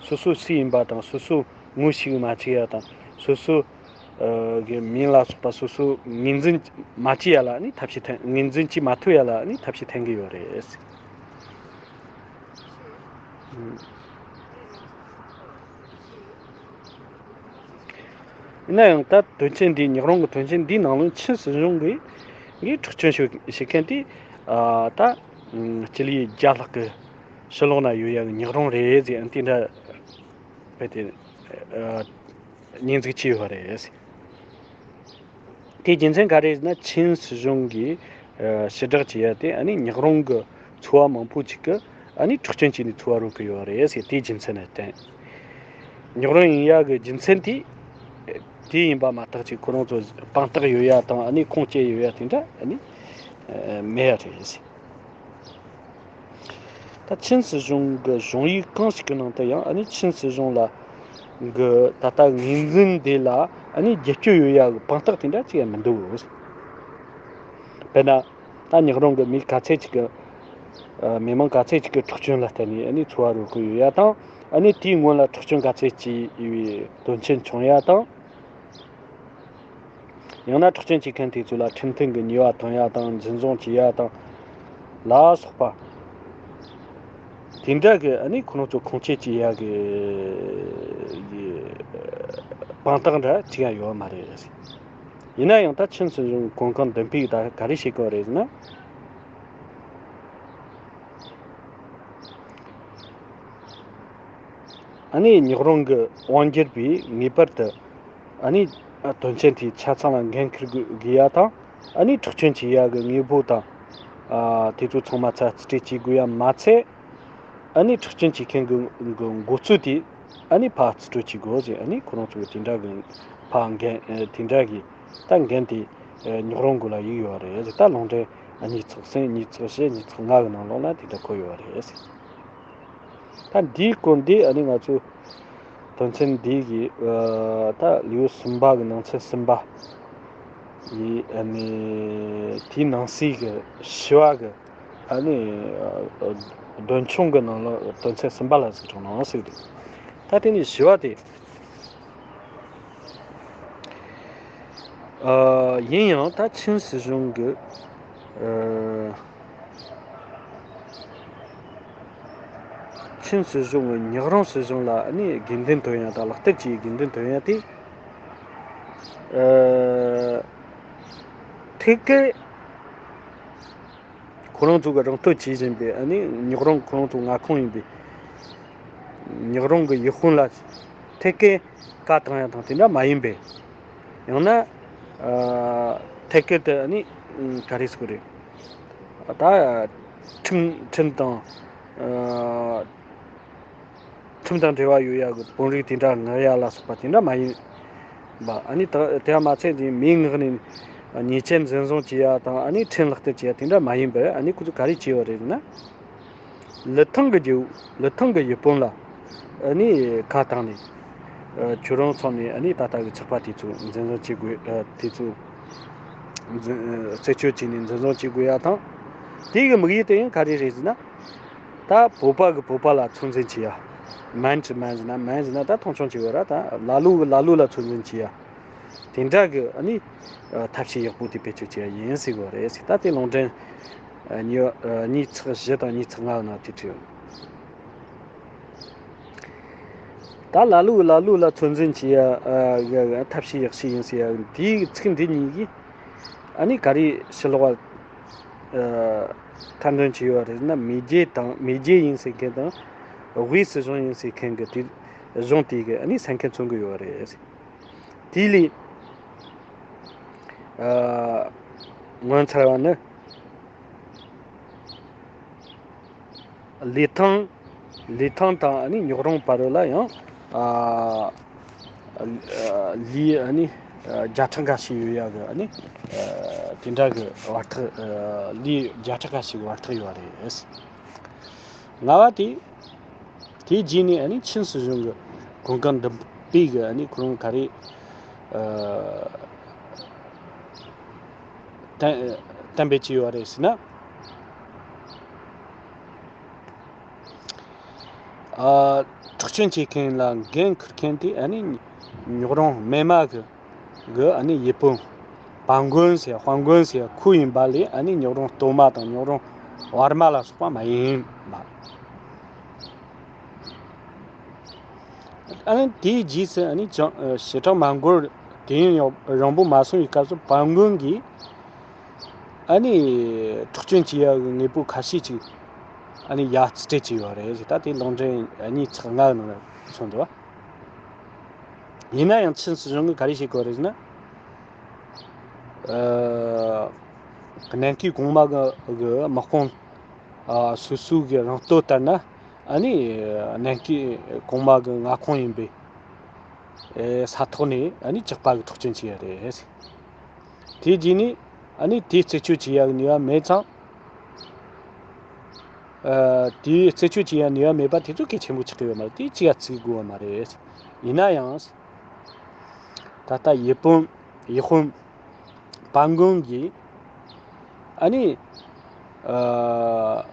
སོ་སོ་སུ་ཡིན་པ་དང་སོ་སོ་ངོ་ཤེས་མ་བྱེད་ཡ་དང་སོ་སོ་ཨ་གི་མིང་ལ་སོགས་པ་སོ་སོ་ངོས་འཛིན་མ་བྱེད་ཡ་ལ་ནི་ཐབས་ཤེས་འཐེན། ངོས་འཛིན་བྱེད་མ་ཐུབ་ཡ་ལ་ནི་ཐབས་ཤེས་འཐེན་གི་ཡོད་རེད། ཡིན་ན་ཡང་ད་དོན་ཆེན་འདི་ཉག་རོང་གི་དོན་ཆེན་འདིའི་ནང་ལོགས་ཆིན་སྲིད་གཞུང་གིས་ངས་འཕྲོག་བཅོམ་བྱེད་མཁན་དེ་ཨ་ད་སྤྱི་ལེ་བརྒྱ་ལྷག་གི་ཕྱི་ལོགས་ན་ཡོད་ཡ་གི་ཉག་རོང་རེད་ཟེར་ཨ་དེ་འདྲ་བས་ཏེ་ཨ། ཉེས་འཛུགས་བྱས་ཡོད་པ་རེད། དེའི་རྒྱུ་མཚན་ག་རེ་ཟེར་ན་ཆིན་སྲིད་གཞུང་གིས་ཨ། ཕྱིར་བསྒྲགས་བྱས་ཡ་དེ་ཨ་ནི་ཉག་རོང་གི་ཚོ་བ་མང་པོ་ཅིག་གིས་ཨ་ནི་འཕྲོག་བཅོམ་བྱས་ནས་འཚོ་བ་རོལ་གི་ཡོད་རེད་ཟེར། དེའི་རྒྱུ་མཚན་ནི་བསྟན། ཉག་རོང་ཡིན་ཡ་གི་རྒྱུ་མཚན་དེ་དེ་ཡིན་པ་མ་གཏོགས་ཅིག་ཁོ་རང་ཚོ་དཔང་རྟགས་ཡོད་ཡ་དང་ཨ་ནི་ཁུངས་སྐྱེལ་ཡོད་ཡ་དེ་འདྲ་ཨ་ནི་མེད་ཡ་རེད་ཟེར། ད་ཆིན་སྲིད་གཞུང་གི་གཞུང་ཡིག་གང་ཞིག་གི་ནང་དུ་ཡང་ཨ་ནི་ཆིན་སྲིད་གཞུང་ལ་གི་ད་ལྟ་ངོས་འཛིན་དེ་ལ་ཨ་ནི་རྒྱབ་སྐྱོར་ཡོད་ཡ་གི་དཔང་རྟགས་དེ་འདྲ་ཅིག་ཡང་མི་འདུག་དཔེར་ན་ད་ཉག་རོང་གི་མི་ག་ཚད་ཅིག་གི་ཨ། མི་མང་ག་ཚད་ཅིག་གི་འཕྲོག་བཅོམ་ལ་བརྟེན་ནས་ཨ་ནི་འཚོ་བ་རོལ་གི་ཡོད་ཡ་དང་ཨ་ནི་དེའི་སྔོན་ལ་འཕྲོག་བཅོམ་ག་ཚད་ཅིག་ཡོད་པའི་དོན་རྐྱེན་བྱུང་ཡ་དང་། ཡང་ན་འཕྲོག་བཅོམ་བྱེད་མཁན་དེ་ཚོ་ལ་ཁྲིམས་མཐུན་གྱི་ཉེས་པ་གཏོང་ཡ་དང་འཛིན་བཟུང་བྱེད་ཡ་དང་ལ་སོགས་པ། དེ་འདྲ་གི་ཨ་ནི་ཁོ་རང་ཚོ་ཁུངས་སྐྱེལ་བྱེད་ཡ་གི་དཔང་རྟགས་འདྲ་ཅིག་ཡང་ཡོད་མ་རེད། ཡིན་ན་ཡང་ད་ཆིན་སྲིད་གཞུང་གོང་གང་མདུན་སྤོས་ད་ག་རེ་བྱེད་དགོས་རེད་ཟེར་ན། ཨ་ནི་ཉག་རོང་གི་དབང་སྒྱུར་པས་ངེས་པར་དུ་ཨ་ནི་དོན་ཆེན་དེའི་ཆ་ཚང་ལ་འགན་འཁུར་དགོས་ཡ་དང་ཨ་ནི་འཕྲོག་བཅོམ་བྱེད་ཡ་གི་དངོས་པོ་དང་ཨ་དེ་ཚོ་ཚང་མ་ཚ་རྩིས་སྤྲོད་བྱེད་དགོས་ཡ་མ་ཚད་ཨ་ནི་འཕྲོག་བཅོམ་བྱེད་མཁན་གི་གི་འགོ་གཙོ་དེ་ཨ་ནི་ཕར་རྩིས་སྤྲོད་བྱེད་དགོས་ཟེར། ཨ་ནི་ཁོ་རང་ཚོ་གི་དེ་འདྲ་གི་ཕར་འགན་དེ་འདྲ་གི་ད་འགན་དེ་ཉག་རོང་གུ་ལ་ཡིག་ཡོད་རེད་ཟེར། ད་ལུང་འདྲེན་ཉིས་ཚེག་གསུམ་ཉིས་ཚེག་བཞི་ཉིས་ཚེག་ལྔ་གི་ནང་ལོགས་ན་དེ་འདྲ་འཁོད་ཡོད་རེད་ཟེར། ད་འདིའི་སྐོར་འདི་ཨ་ནི་ང་ཚོས་དོན་ཚན་འདི་གི་ཨ་ད་ལེའུ་གསུམ་པ་གི་ནང་ཚན་གསུམ་པ་ཡི་ཨ་ནི་དེའི་ནང་གསེས་ཀྱི་བཞི་པ་གི་ཨ་ནི་ཨ་འདོན་ཆུང་གི་ནང་ལ་དོན་ཚན་གསུམ་པ་ལ་གཟིགས་རོགས་གནང་ཟེར་གི་འདུག་ད་དེ་ནི་བཞི་པ་དེ། ཨ་ཡིན་ཡང་ད་ཆིན་སྲིད་གཞུང་གི་ཨ་ཆིན་སྲིད་གཞུང་གི་ཉག་རོང་སྲིད་གཞུང་ལ་ནི་དགོས་འདུན་ཐོན་ཡ་དང་ལག་བསྟར་བྱེད་དགོས་འདུན་ཐོན་ཡ་དེ་ཨ་ ཐད་ཀར་ཁོ་རང་ཚོ་གི་རང་སྟོབས་བྱེད་བཞིན་པའི་ཨ་ནི་ཉོག་རོང་ཁོ་རང་ཚོ་མངའ་ཁོངས་ཡིན་པའི་ཉོག་རོང་གི་ཡུལ་དཔོན་ལ་ཐད་ཀར་བཀའ་བཏང་ཡ་དང་དེ་འདྲ་མ་ཡིན་པའི། ཡང་ན་ཨ་ཐད་ཀར་དུ་ཨ་ནི་ག་རེ་ཟེར་དགོས་རེད། ད་ཁྲིམས་ཁྲིམས་དང་ཨ་ཁྲིམས་དང་འབྲེལ་བ་ཡོད་ཡ་གི་དཔོན་རིགས་དེ་འདྲ་མངགས་ཡ་ལ་སོགས་པ་དེ་འདྲ་མ་ཡིན་པ། ཨ་ནི་ད་དེ་ཡང་མ་ཚད་དེ་མིའི་ངག་ནས་ཉེས་ཆད་འཛིན་བཟུང་བྱེད་ཡ་དང་ཨ་ནི་ཁྲིམས་ལག་བསྟར་བྱེད་ཡ་དེ་འདྲ་མ་ཡིན་པར། ཨ་ནི་ཁོ་ཚོས་ག་རེ་བྱས་པ་རེད་ཟེར་ན། ལི་ཐང་གི་རྒྱལ་པོ་ལི་ཐང་གི་ཡུལ་དཔོན་ལ་ཨ་ནི་ཁ་བཏང་ནས། ཨ་ཁྱོད་རང་ཚོ་ནས་ཨ་ནི་ད་ལྟ་གི་ཚོགས་པ་དེ་ཚོ་འཛིན་བཟུང་བྱེད་དགོས། ཨ་དེ་ཚོ་འཛིན་ཨ་རྩད་གཅོད་བྱས་ནས་འཛིན་བཟུང་བྱེད་དགོས་ཡ་དང་། དེ་གི་དམིགས་ཡུལ་དེ་ཡང་ག་རེ་རེད་ཟེར་ན། ད་བོད་པ་གི་བོད་པ་ལ་ཚོད་འཛིན་བྱེད་ཡ། མན་གི་མན་ཟེར་ན་མན་ཟེར་ན་ད་མཐོང་ཆུང་བྱེད་པ་ར། ད་ལ་ལུ་གི་ལ་ལུ་ལ་ཚོད་འཛིན་བྱེད་ཡ། དེ་འདྲ་གི་ཨ་ནི་ཨ་ཐབས་ཤེས་ཡག་པོ་དེ་བེད་སྤྱོད་བྱེད་ཡ་ཡིན་ཟེར་གི་རེད་ཟེར། ད་དེ་ལུང་འདྲེན་ཨ་ཉི་ཨ་ཉིས་ཚེག་བཞི་དང་ཉིས་ཚེག་ལྔ་ནང་དེ་བྲིས་ཡོད། ད་ལ་ལུ་ལ་ལུ་ལ་ཚོད་འཛིན་བྱེད་ཡ་ཨ་གི་ཐབས་ཤེས་ཡག་ཤོས་ཡིན་ཟེར་ཡ། འདིའི་ཚིག་འདི་གཉིས་ཀྱིས་ཨ་ནི་ག་རེ་ཕྱི་ལོགས་ལ་ཨ་ཐེར་འདོན་བྱས་ཡོད་རེད་ཟེར་ན། མེས་རྒྱལ་དང་མེས་རྒྱལ་ཡིན་ཟེར་མཁན་དང་དབུས་སྲིད་གཞུང་ཡིན་ཟེར་མཁན་གྱི་དེ་གཞུང་དེ་གི་ཨ་ནི་སེམས་ཁམས་མཚོན་གི་ཡོད་རེད། དེ་ལས་ཨ་ངོ་མཚར་བ་ནི། ལི་ཐང་ལི་ཐང་དང་ཨ་ནི་ཉོག་རོང་བར་ལ་ཡང་ཨ་ཨ་ལི་ཨ་ནི་ཨ་བརྒྱ་ཕྲག་འགའ་ཞིག་ཡོད་ཡ་གི་ཨ་ནི་ཨ་དེ་འདྲ་གི་བར་ཐག་ཨ་ལི་བརྒྱ་ཕྲག་འགའ་ཞིག་གི་བར་ཐག་ཡོད་རེད། ལྔ་བ་དེ། དེའི་རྗེས་ནས་ཨ་ནི་ཆིན་སྲིད་གཞུང་གི་གོང་གང་འདུམ་པའི་གི་ཨ་ནི་ཁོ་རང་ག་རེ་ཨ་གཏན་གཏན་འབེབས་བྱས་ཡོད་རེད་ཟེར་ན། ཨ་འཕྲོག་བཅོམ་བྱེད་མཁན་ལ་འགན་འཁུར་མཁན་དེ་ཨ་ནི་ཉོག་རོང་སྨད་མ་གི་གི་ཨ་ནི་ཡུལ་དཔོན་པན་མགོན་ཟེར་དཔལ་མགོན་ཟེར་ཁོ་ཡིན་པ་ལས་ཨ་ནི་ཉོག་རོང་སྟོད་མ་དང་ཉོག་རོང་བར་མ་ལ་སོགས་པ་མ་ཡིན་པ། ཨ་ནི་དེའི་རྗེས་སུ་ཨ་ནི་ཅང་ཞེ་དྲག་མ་འགོར་དུས་ཡུན་ཡང་རིང་པོ་མ་སོང་བའི་སྐབས་སུ་པན་མགོན་གྱིས་ཨ་ནི་འཕྲོག་བཅོམ་བྱེད་ཡ་གི་དངོས་པོ་ཁ་ཤས་ཅིག་ཨ་ནི་ཡར་རྩིས་སྤྲད་ཀྱི་ཡོད་རེད་ཟེར། ད་དེ་ལུང་འདྲེན་ཉིས་ཚེག་ལྔ་ནང་ལ་མཚོན་འདུག་བ། ཡིན་ན་ཡང་ཆིན་སྲིད་གཞུང་གིས་ག་རེ་བྱེད་དགོས་རེད་ཟེར་ན། ཨ་ནན་ཁུའི་གོང་མ་གི་གི་དམག་དཔུང་ཨ་སོ་སོའི་གི་རང་སྟོབས་ལྟར་ན་ཨ་ནི་ནན་ཁུའི་གོང་མ་གི་མངའ་ཁོངས་ཡིན་པའི་ཨེ་ས་ཐོག་ནས་ཨ་ནི་ཇག་པ་གི་འཕྲོག་བཅོམ་བྱས་ཡ་རེད། དེ་རྗེས་ནས་ཨ་ནི་དེའི་རྩད་གཅོད་བྱེད་ཡ་གི་ནུས་པ་མེད་ཙང་། ཨ་དེའི་རྩད་གཅོད་བྱེད་ཡ་ནུས་པ་མེད་པ་དེ་ཚོ་གལ་ཆེན་པོ་ཆགས་ཀྱི་ཡོད་མ་རེད། དེ་ཅི་ཡ་བརྩི་དགོས་པ་མ་རེད། ཡིན་ན་ཡང་། ད་ལྟ་ཡུལ་དཔོན་ཡུལ་དཔོན་པན་མགོན་གྱིས་ཨ་ནི་ཨ་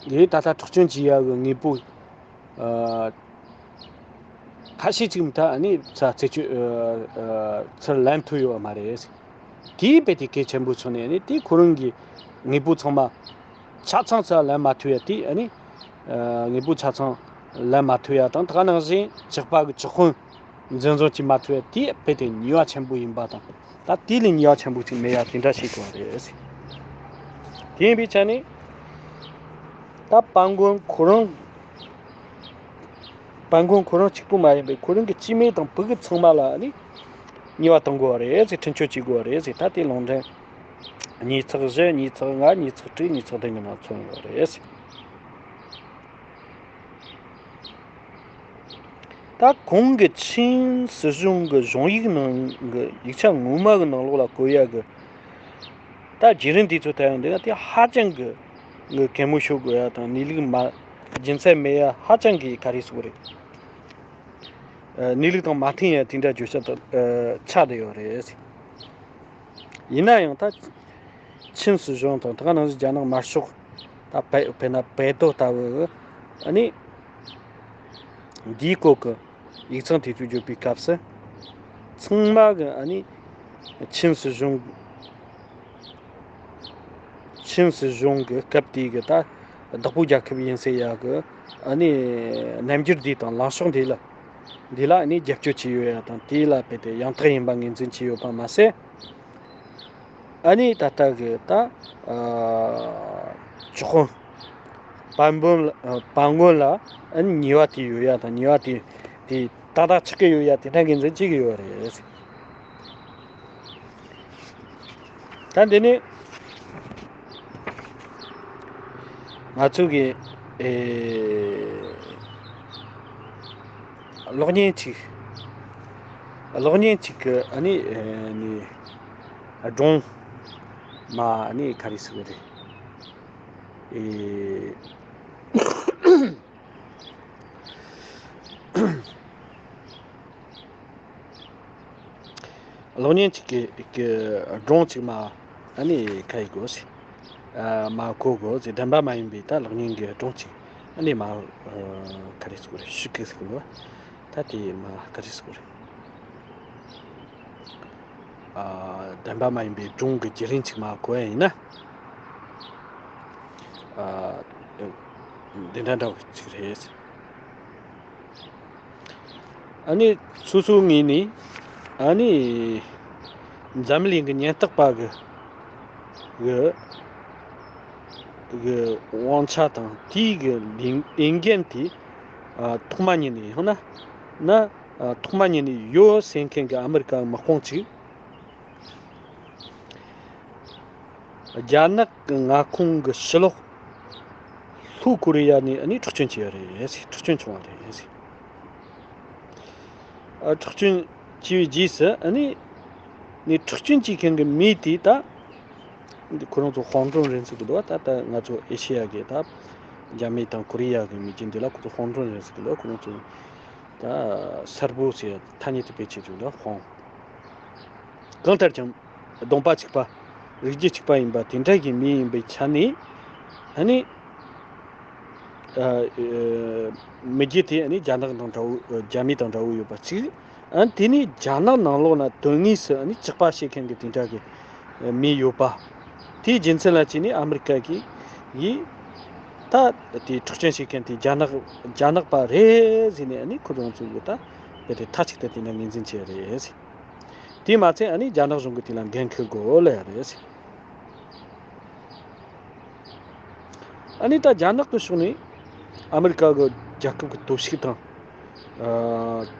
ཡིས་ད་ལྟ་འཕྲོག་བཅོམ་བྱེད་ཡ་གི་དངོས་པོ་ཨ་ཁ་ཤས་ཅིག་མ་གཏོགས་ཨ་ནི་ཚ་རྩད་གཅོད་ཨ་ཨ་ཚུར་ལེན་ཐུབ་ཡོད་པ་མ་རེད། དེའི་དཔེ་དེ་གལ་ཆེན་པོ་མཚོན་ནས་ཨ་ནི་དེ་ཁོ་རང་གི་དངོས་པོ་ཚང་མ་ཆ་ཚང་ཚུར་ལེན་མ་ཐུབ་ཡ་དེ་ཨ་ནི་ཨ་དངོས་པོ་ཆ་ཚང་ལེན་མ་ཐུབ་ཡ་དང་། ད་ག་ནང་བཞིན་ཇག་པ་གི་ཇག་དཔུང་འཛིན་བཟུང་བྱེད་མ་ཐུབ་ཡ་དེ་དཔེ་དེ་ཉེས་པ་ཆེན་པོ་ཡིན་པ་དང་། ད་དེ་ལས་ཉེས་པ་ཆེན་པོ་ཅིག་མེད་ཡ་དེ་འདྲ་ཞིག་དགོས་རེད། དེ་ཡིན་པའི་ཆ་ནས་ད་པན་མགོན་ཁོ་རང་པན་མགོན་ཁོ་རང་གཅིག་པུ་མ་ཡིན་པའི་ཁོ་རང་གི་སྤྱི་མི་དང་ཕྲུ་གུ་ཚང་མ་ལ་ནི་ཉེས་པ་གཏོང་དགོས་པ་རེད་ཟེར། འཕྲིན་བཅོལ་བྱེད་དགོས་པ་རེད་ཟེར། ད་དེ་ལུང་འདྲེན་ཉིས་ཚེག་བཞི། ཉིས་ཚེག་ལྔ། ཉིས་ཚེག་དྲུག། ཉིས་ཚེག་བདུན་གྱི་ནང་མཚོན་ཡོད་རེད། ད་གོང་གི་ཆིན་སྲིད་གཞུང་གི་གཞུང་ཡིག་ནང་གི་ཡིག་ཆ་ངོ་མ་གི་ནང་ལོགས་ལ་བཀོད་ཡ་གི་ད་བརྒྱུད་རིམ་དེ་ཚོ་ལྟ་ཡོང་དུས་ན། དེ་ཧ་ཅང་གི་གི་གད་མོ་ཤོར་དགོས་ཡ་དང་། གནས་ལུགས་མ་རྒྱུ་མཚན་མེད་ཡ། ཧ་ཅང་གི་ག་རེ་ཟེར་དགོས་རེད། ཨ་གནས་ལུགས་དང་མ་མཐུན་ཡ་དེ་འདྲ་བརྗོད་བྱ་དང་ཨ་ཆགས་བསྡད་ཡོད་རེད། ཡིན་ན་ཡང་ད་ཆིན་སྲིད་གཞུང་དང་ད་ག་ནང་བཞིན་རྒྱ་ནག་དམར་ཤོག་ད་བལ་བལ་ན་བལ་ཏོ་ལྟ་བུ་ཨ་ནི་འདིའི་སྐོར་གི་ཡིག་ཚང་དེ་ཚོ་བརྗོད་པའི་སྐབས་སུ་ཚང་མ་གི་ཨ་ནི་ཆིན་སྲིད་གཞུང་ཆིན་སྲིད་གཞུང་གི་སྐབས་དེའི་གི་ད་བདག་པོ་རྒྱལ་ཁབ་ཡིན་ཟེར་ཡ་གི་ཨ་ནི་རྣམ་འགྱུར་འདི་དང་ལངས་ཕྱོགས་འདི་ལ་འདི་ལ་ཨ་ནི་རྒྱབ་སྐྱོར་བྱས་ཡོད་ཡ་དང་། དེ་ལ་དཔེ་དེ་ཡང་དག་ཡིན་པ་ངོས་འཛིན་བྱས་ཡོད་པ་མ་ཟད། ཨ་ནི་ད་ལྟ་གི་ད་ཨ་ཅོག་ཁོང་། པན་བོན་ལ་ཨ་པན་གོན་ལ་ཨ་ནི་ཉེས་པ་དེ་ཡོད་ཡ་དང་ཉེས་པ་དེ་དེ་ཏག་ཏག་ཆགས་ཀྱི་ཡོད་ཡ་དེ་འདྲ་འགན་འཛིན་བྱེད་ཀྱི་ཡོད་རེད། ད་འདི་ནི་ང་ཚོ་གི་ཨེ་གློག་བརྙན་གཅིག་གློག་བརྙན་གཅིག་གི་ཨ་ནི་ཨེ་ནི་སྒྲུང་མ་ཨ་ནི་ག་རེ་ཟེར་དགོས་རེད། ཨེ། གློག་བརྙན་གཅིག་གི་གི་སྒྲུང་གཅིག་མ་ཨ་ནི་ག་ཡི་དགོས་ཟེར། ཨ་མ་གོ་དགོས་ཟེར། བདེན་པ་མ་ཡིན་པའི་ད་གློག་བརྙན་གྱི་སྒྲུང་གཅིག་ཨ་ནི་མ་ཨ་ག་རེ་ཟེར་དགོས་རེད། ཤུགས་ཀྱིས་ཟེར་དགོས། ད་དེ་མ་ག་རེ་ཟེར་དགོས་རེད། ཨ་བདེན་པ་མ་ཡིན་པའི་སྒྲུང་གི་བརྒྱུད་རིམ་གཅིག་མ་གོ་ཡ་ཡིན་ན། ཨ་འདི་འདྲ་འདྲ་བོ་གཅིག་རེད། ཨ་ནི་སོ་སོའི་ངོས་ནས་ཨ་ནི་འཛམ་གླིང་གི་ཉེན་རྟོག་པ་གི་གི་གི་དབང་ཆ་དང་དེའི་གི་ལས་འགན་དེ་ཨ་ཐོག་མ་ཉིད་ནས་ཡང་ན་ན་ཨ་ཐོག་མ་ཉིད་ནས་ཡོད་ཟེར་མཁན་གི་ཨ་མི་རི་ཀ་དམག་དཔུང་ཅིག་རྒྱ་ནག་གི་མངའ་ཁོངས་ཀྱི་ཕྱི་ལོགས་ལྷོ་ཀོ་རི་ཡ་ནས་ཨ་ནི་འཕྲོག་བཅོམ་བྱས་པ་རེད་ཟེར། འཕྲོག་བཅོམ་བྱུང་བ་རེད་ཟེར། ཨ་འཕྲོག་བཅོམ་བྱས་པའི་རྗེས་སུ་ཨ་ནི་ནི་འཕྲོག་བཅོམ་བྱེད་མཁན་གྱི་མི་དེ་ད་འདི་ཁོ་རང་ཚོ་ཧོང་ཀྲུང་རེད་ཟེར་གི་འདུག་བ། ད་ད་ང་ཚོ་ཨེ་ཤེ་ཡ་གི་ད་རྒྱ་མི་དང་ཀོ་རི་ཡ་གི་མི་རྒྱུད་འདི་ལ་ཁོ་ཚོ་ཧོང་ཀྲུང་རེད་ཟེར་གི་འདུག་ཁོ་རང་ཚོ་ད་སེར་པོ་ཟེར་ཐ་སྙད་དེ་བེད་སྤྱད་ཀྱི་འདུག་ཧོང་། གང་ལྟར་ཀྱང་གདོང་པ་གཅིག་པ་རིགས་རྒྱུད་གཅིག་པ་ཡིན་པ་དེ་འདྲ་གི་མི་ཡིན་པའི་ཆ་ནས་ཨ་ནི་ཨ་ཨ་མི་རྒྱུད་དེ་ཨ་ནི་རྒྱ་ནག་དང་འདྲ་བོ་རྒྱ་མི་དང་འདྲ་བོ་ཡོད་པ་གཅིག་ཨ་ནི་དེ་ནི་རྒྱ་ནག་ནང་ལོགས་ན་དོན་དངོས་སུ་ཨ་ནི་གཅིག་པ་བྱེད་མཁན་གྱི་དེ་འདྲ་གི་མི་ཡོད་པ། དེའི་རྒྱུ་མཚན་ལ་བརྟེན་ནས་ཨ་མི་རི་ཀ་གིས་ཡིས་ད་དེ་འཕྲོག་བཅོམ་བྱེད་མཁན་དེ་རྒྱ་ནག་རྒྱ་ནག་པ་རེད་ཟེར་ནས་ཨ་ནི་ཁོ་རང་ཚོ་གི་ད་དེ་དེ་མཐའ་གཅིག་ཏུ་དེ་འདྲ་ངོས་འཛིན་བྱས་རེད། དེས་མ་ཚད་ཨ་ནི་རྒྱ་ནག་གཞུང་གིས་དེ་ལ་འགན་འཁུར་དགོས་ལབ་ཡ་རེད། ཨ་ནི་ད་རྒྱ་ནག་གི་ཕྱོགས་ནས་ཨ་མི་རི་ཀ་གི་རྒྱལ་ཁབ་ཀྱི་སྟོབས་ཤུགས་དང་ཨ་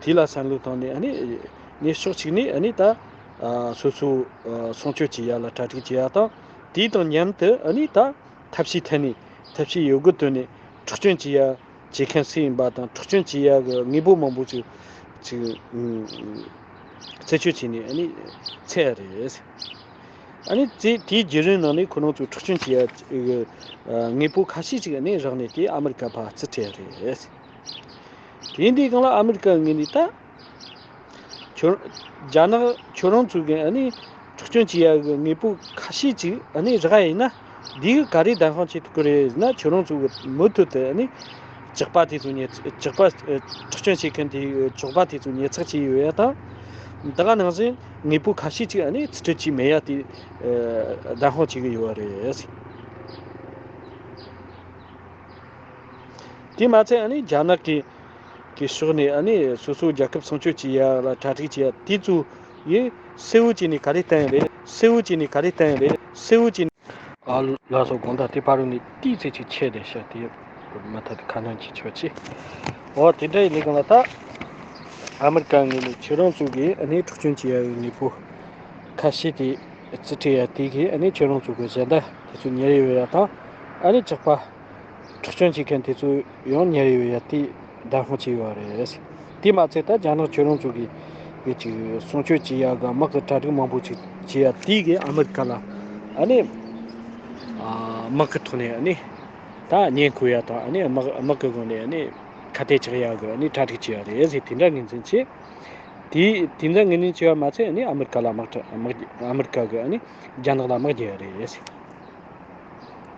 དེ་ལ་བསམ་བློ་བཏང་ནས་ཨ་ནི་ནས་ཕྱོགས་གཅིག་ནས་ཨ་ནི་ད་ཨ་སོ་སོ་ཨ་སྲུང་སྐྱོབ་བྱེད་ཡ་ལ་གྲ་སྒྲིག་བྱེད་ཡ་དང་དེ་དང་མཉམ་དུ་ཨ་ནི་ད་ཐབས་ཤེས་ཐད་ནས་ཐབས་ཤེས་ཡོད་དགུ་བཏོན་ནས་འཕྲོག་བཅོམ་བྱེད་ཡ་བྱེད་མཁན་སུ་ཡིན་པ་དང་འཕྲོག་བཅོམ་བྱེད་ཡ་གི་དངོས་པོ་མང་པོ་ཅིག་ཅིག་རྩད་གཅོད་བྱས་ནས་ཨ་ནི་འཚོལ་ཡ་རེད། ཨ་ནི་དེ་དེའི་བརྒྱུད་རིམ་ནང་ནས་ཁོ་རང་ཚོས་འཕྲོག་བཅོམ་བྱེད་ཡ་གི་དངོས་པོ་ཁ་ཤས་ཅིག་ཨ་ནི་རག་ནས་དེ་ཨ་མི་རི་ཀ་ཕར་རྩིས་སྤྲད་ཡ་རེད། དེ་འདིའི་སྒང་ལ་ཨ་མི་རི་ཀ་ངོས་ནས་ད། ཁྱོད་རྒྱ་ནག་ཁྱོད་རང་ཚོ་གི་ཨ་ནི་འཕྲོག་བཅོམ་བྱེད་ཡ་གི་དངོས་པོ་ཁ་ཤས་ཅིག་ཨ་ནི་རག་ཡ་ཡིན་ན་འདི་གི་ག་རེ་བདེན་དཔང་བྱེད་ཐུབ་ཀྱི་རེད་ཟེར་ན། ཁྱོད་རང་ཚོ་གི་མུ་མཐུད་དུ་ཨ་ནི་ཇག་པ་དེ་ཚོ་ཉེས་ཇག་པ་འཕྲོག་བཅོམ་བྱེད་མཁན་དེ་ཇག་པ་དེ་ཚོ་ཉེས་ཚབས་བྱེད་ཡོད་ཡ་དང་། ད་ག་ནང་བཞིན་དངོས་པོ་ཁ་ཤས་ཅིག་ཨ་ནི་རྩིས་སྤྲོད་བྱས་མེད་ཡ་དེ་བདེན་དཔང་བྱེད་ཀྱི་ཡོད་རེད། དེ་མ་ཚད་ཨ་ནི་རྒྱ་ནག་གི་གི་ཕྱོགས་ནས་ཨ་ནི་སོ་སོའི་རྒྱལ་ཁབ་སྲུང་སྐྱོབ་བྱེད་ཡ་ལ་གྲ་སྒྲིག་བྱེད་ཡ་དེ་ཚོ་ཡིས་གསལ་བོ་བྱས་ནས་ག་རེ་བསྟན་རེད། གསལ་བོ་བྱས་ནས་ག་རེ་བསྟན་རེད། གསལ་བོ་བྱས་ནས། ཨ་ལགས་སོ། དགོངས་དག་དེ་ཕ་རོལ་ནས་ཏོག་ཙམ་ཅིག་ཆད་བསྡད་ཤག་དེ་མ་ཐག་ཏུ་ཁ་སྣོན་གྱིས་ཆོག་ཅིག་འོ་དེ་འདྲ་ཡིན་ནའི་གང་ལ་ད་ཨ་མི་རི་ཀ་ངོས་ནས་ཁྱེད་རང་ཚོ་གིས་ཨ་ནི་འཕྲོག་བཅོམ་བྱེད་ཡ་གི་དངོས་པོ་ཁ་ཤས་དེ་རྩིས་སྤྲད་ཡ་དེ་གིས་ཨ་ནི་ཁྱེད་རང་ཚོ་གི་ཞལ་འདེབས་དེ་ཚོ་ཉར་ཡོད་ཡ་དང་ཨ་ནི་ཇག་པ། འཕྲོག་བཅོམ་བྱེད་མཁན་དེ་ཚོ་ཡང་ཉར་ཡོད་ཡ་དེ་བདེན་དཔང་བྱས་ཡོད་རེད། དེ་མ་ཚད་ད་རྒྱ་ནག་ཁྱོད་རང་ཚོ་གི་གི་ཅིག་སྲུང་སྐྱོབ་བྱེད་ཡ་གི་དམག་གི་གྲ་སྒྲིག་མང་པོ་ཅིག་བྱེད་ཡ་དེ་གི་ཨ་མི་རི་ཀ་ལ་ཨ་ནི་ཨ་དམག་གི་ཐོག་ནས་ཨ་ནི་ད་བསྙེན་བཀུར་ཡ་དང་ཨ་ནི་དམག་དམག་གི་སྒོ་ནས་ཨ་ནི་ཁ་གཏད་གཅོག་ཡ་གི་ཨ་ནི་གྲ་སྒྲིག་བྱེད་ཡ་རེད་ཟེར་དེ་འདྲ་ངོས་འཛིན་བྱས། དེ་དེ་འདྲ་ངོས་འཛིན་བྱས་པ་མ་ཚད་ཨ་ནི་ཨ་མི་རི་ཀ་ལ་དམག་གྲ་དམག་ཨ་མི་རི་ཀ་གི་ཨ་ནི་རྒྱ་ནག་ལ་དམག་རྒྱག་ཡ་རེད་ཟེར།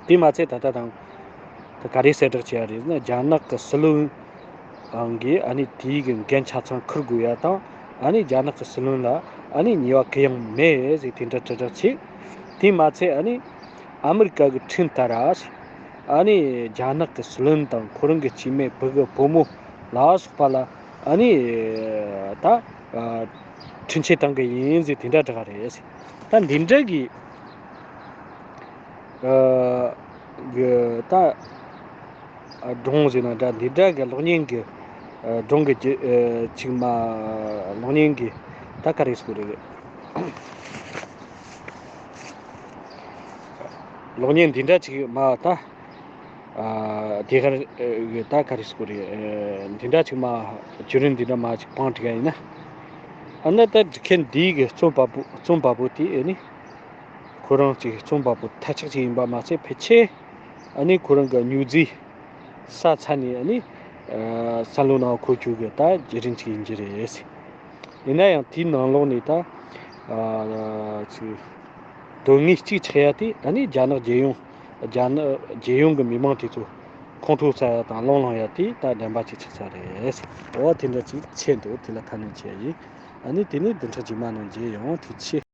དེ་མ་ཚད་ད་ལྟ་དང་། ད་ག་རེ་གསལ་བསྒྲགས་བྱས་ཡ་རེད་ཟེར་ན། རྒྱ་ནག་གི་སྲིད་བློན་གྱིས་ཨ་ནི་དེའི་གི་འགན་ཆ་ཚང་འཁུར་དགོས་ཡ་དང་། ཨ་ནི་རྒྱ་ནག་གི་སྲིད་བློན་ལ་ཨ་ནི་ཉེས་པ་གང་ཡང་མེད་ཟེར་དེ་འདྲ་དྲིལ་བསྒྲགས་བྱས། དེ་མ་ཚད་ཨ་ནི་ཨ་མི་རི་ཀ་གི་ཁྲིམས་ལྟར་ཨ་ནི་རྒྱ་ནག་གི་སྲིད་བློན་དང་ཁོ་རང་གི་སྐྱེ་དམན་བུ་གི་བུ་མོ་ལ་སོགས་པ་ལ་ཨ་ནི་ད་ཁྲིམས་ཆད་གཏང་གི་ཡིན་ཟེར་དེ་འདྲ་བསྒྲགས་རེད། ད་འདི་འདྲ་གི་ ཨ་གི་ད་སྒྲུང་ཟེར་ན་འདྲ། འདི་འདྲ་གི་གློག་བརྙན་གི་ཨ་སྒྲུང་གི་རྒྱུ་ཨ་ཅིག་མ། གློག་བརྙན་གི་ད་ག་རེ་ཟེར་དགོས་རེད། གློག་བརྙན་འདི་འདྲ་ཅིག་མ་ད། ཨ་དེ་གར་ཨ་ད་ག་རེ་ཟེར་དགོས་རེད། ཨ་འདི་འདྲ་ཅིག་མ་བརྒྱུད་རིམ་འདི་འདྲ་མ་ཅིག་བང་བསྒྲིགས་ཡ་ཡིན་ན། ཨ་ནི་ད་འབྲི་མཁན་འདིའི་གི་རྩོམ་པ་པོ་རྩོམ་པ་པོ་དེ་ཨ་ནི་ཁོ་རང་ཅིག་རྩོམ་པ་པོ་ཐ་ཆག་ཅིག་ཡིན་པ་མ་ཟད། ཕལ་ཆེར་ཨ་ནི་ཁོ་རང་གི་སྨྱུག་རྩེ་ས་ཚ་ནས་ཨ་ནི་ཨ་བསམ་བློ་ནང་འཁོར་རྒྱུ་གི་ད་བརྒྱུད་རིམ་ཅིག་ཡིན་གྱི་རེད། ཡིན་ན་ཡང་དེའི་ནང་ལོགས་ནས་ད་ཨ་ཅིག་དོན་དངོས་གཅིག་ཆགས་ཡ་དེ་ཨ་ནི་རྒྱ་ནག་རྒྱལ་ཡོངས་རྒྱ་ནག་རྒྱལ་ཡོངས་ཀྱི་མི་མང་དེ་ཚོ་ཁོང་ཁྲོ་ཟ་ཡ་དང་གླེང་སློང་ཡ་དེ་ད་བདེན་པ་ཅིག་ཆགས་ཚར་རེད། འོ་དེ་འདྲ་ཅིག་ཆེད་དུ་དེ་ལ་ཁ་སྣོན་བྱས་ཡིན། ཨ་ནི་དེ་ནས་བདུན་ཕྲག་རྗེས་མ་ནང་མཇལ་ཡོང་། ཐུགས་རྗེ་ཆེ།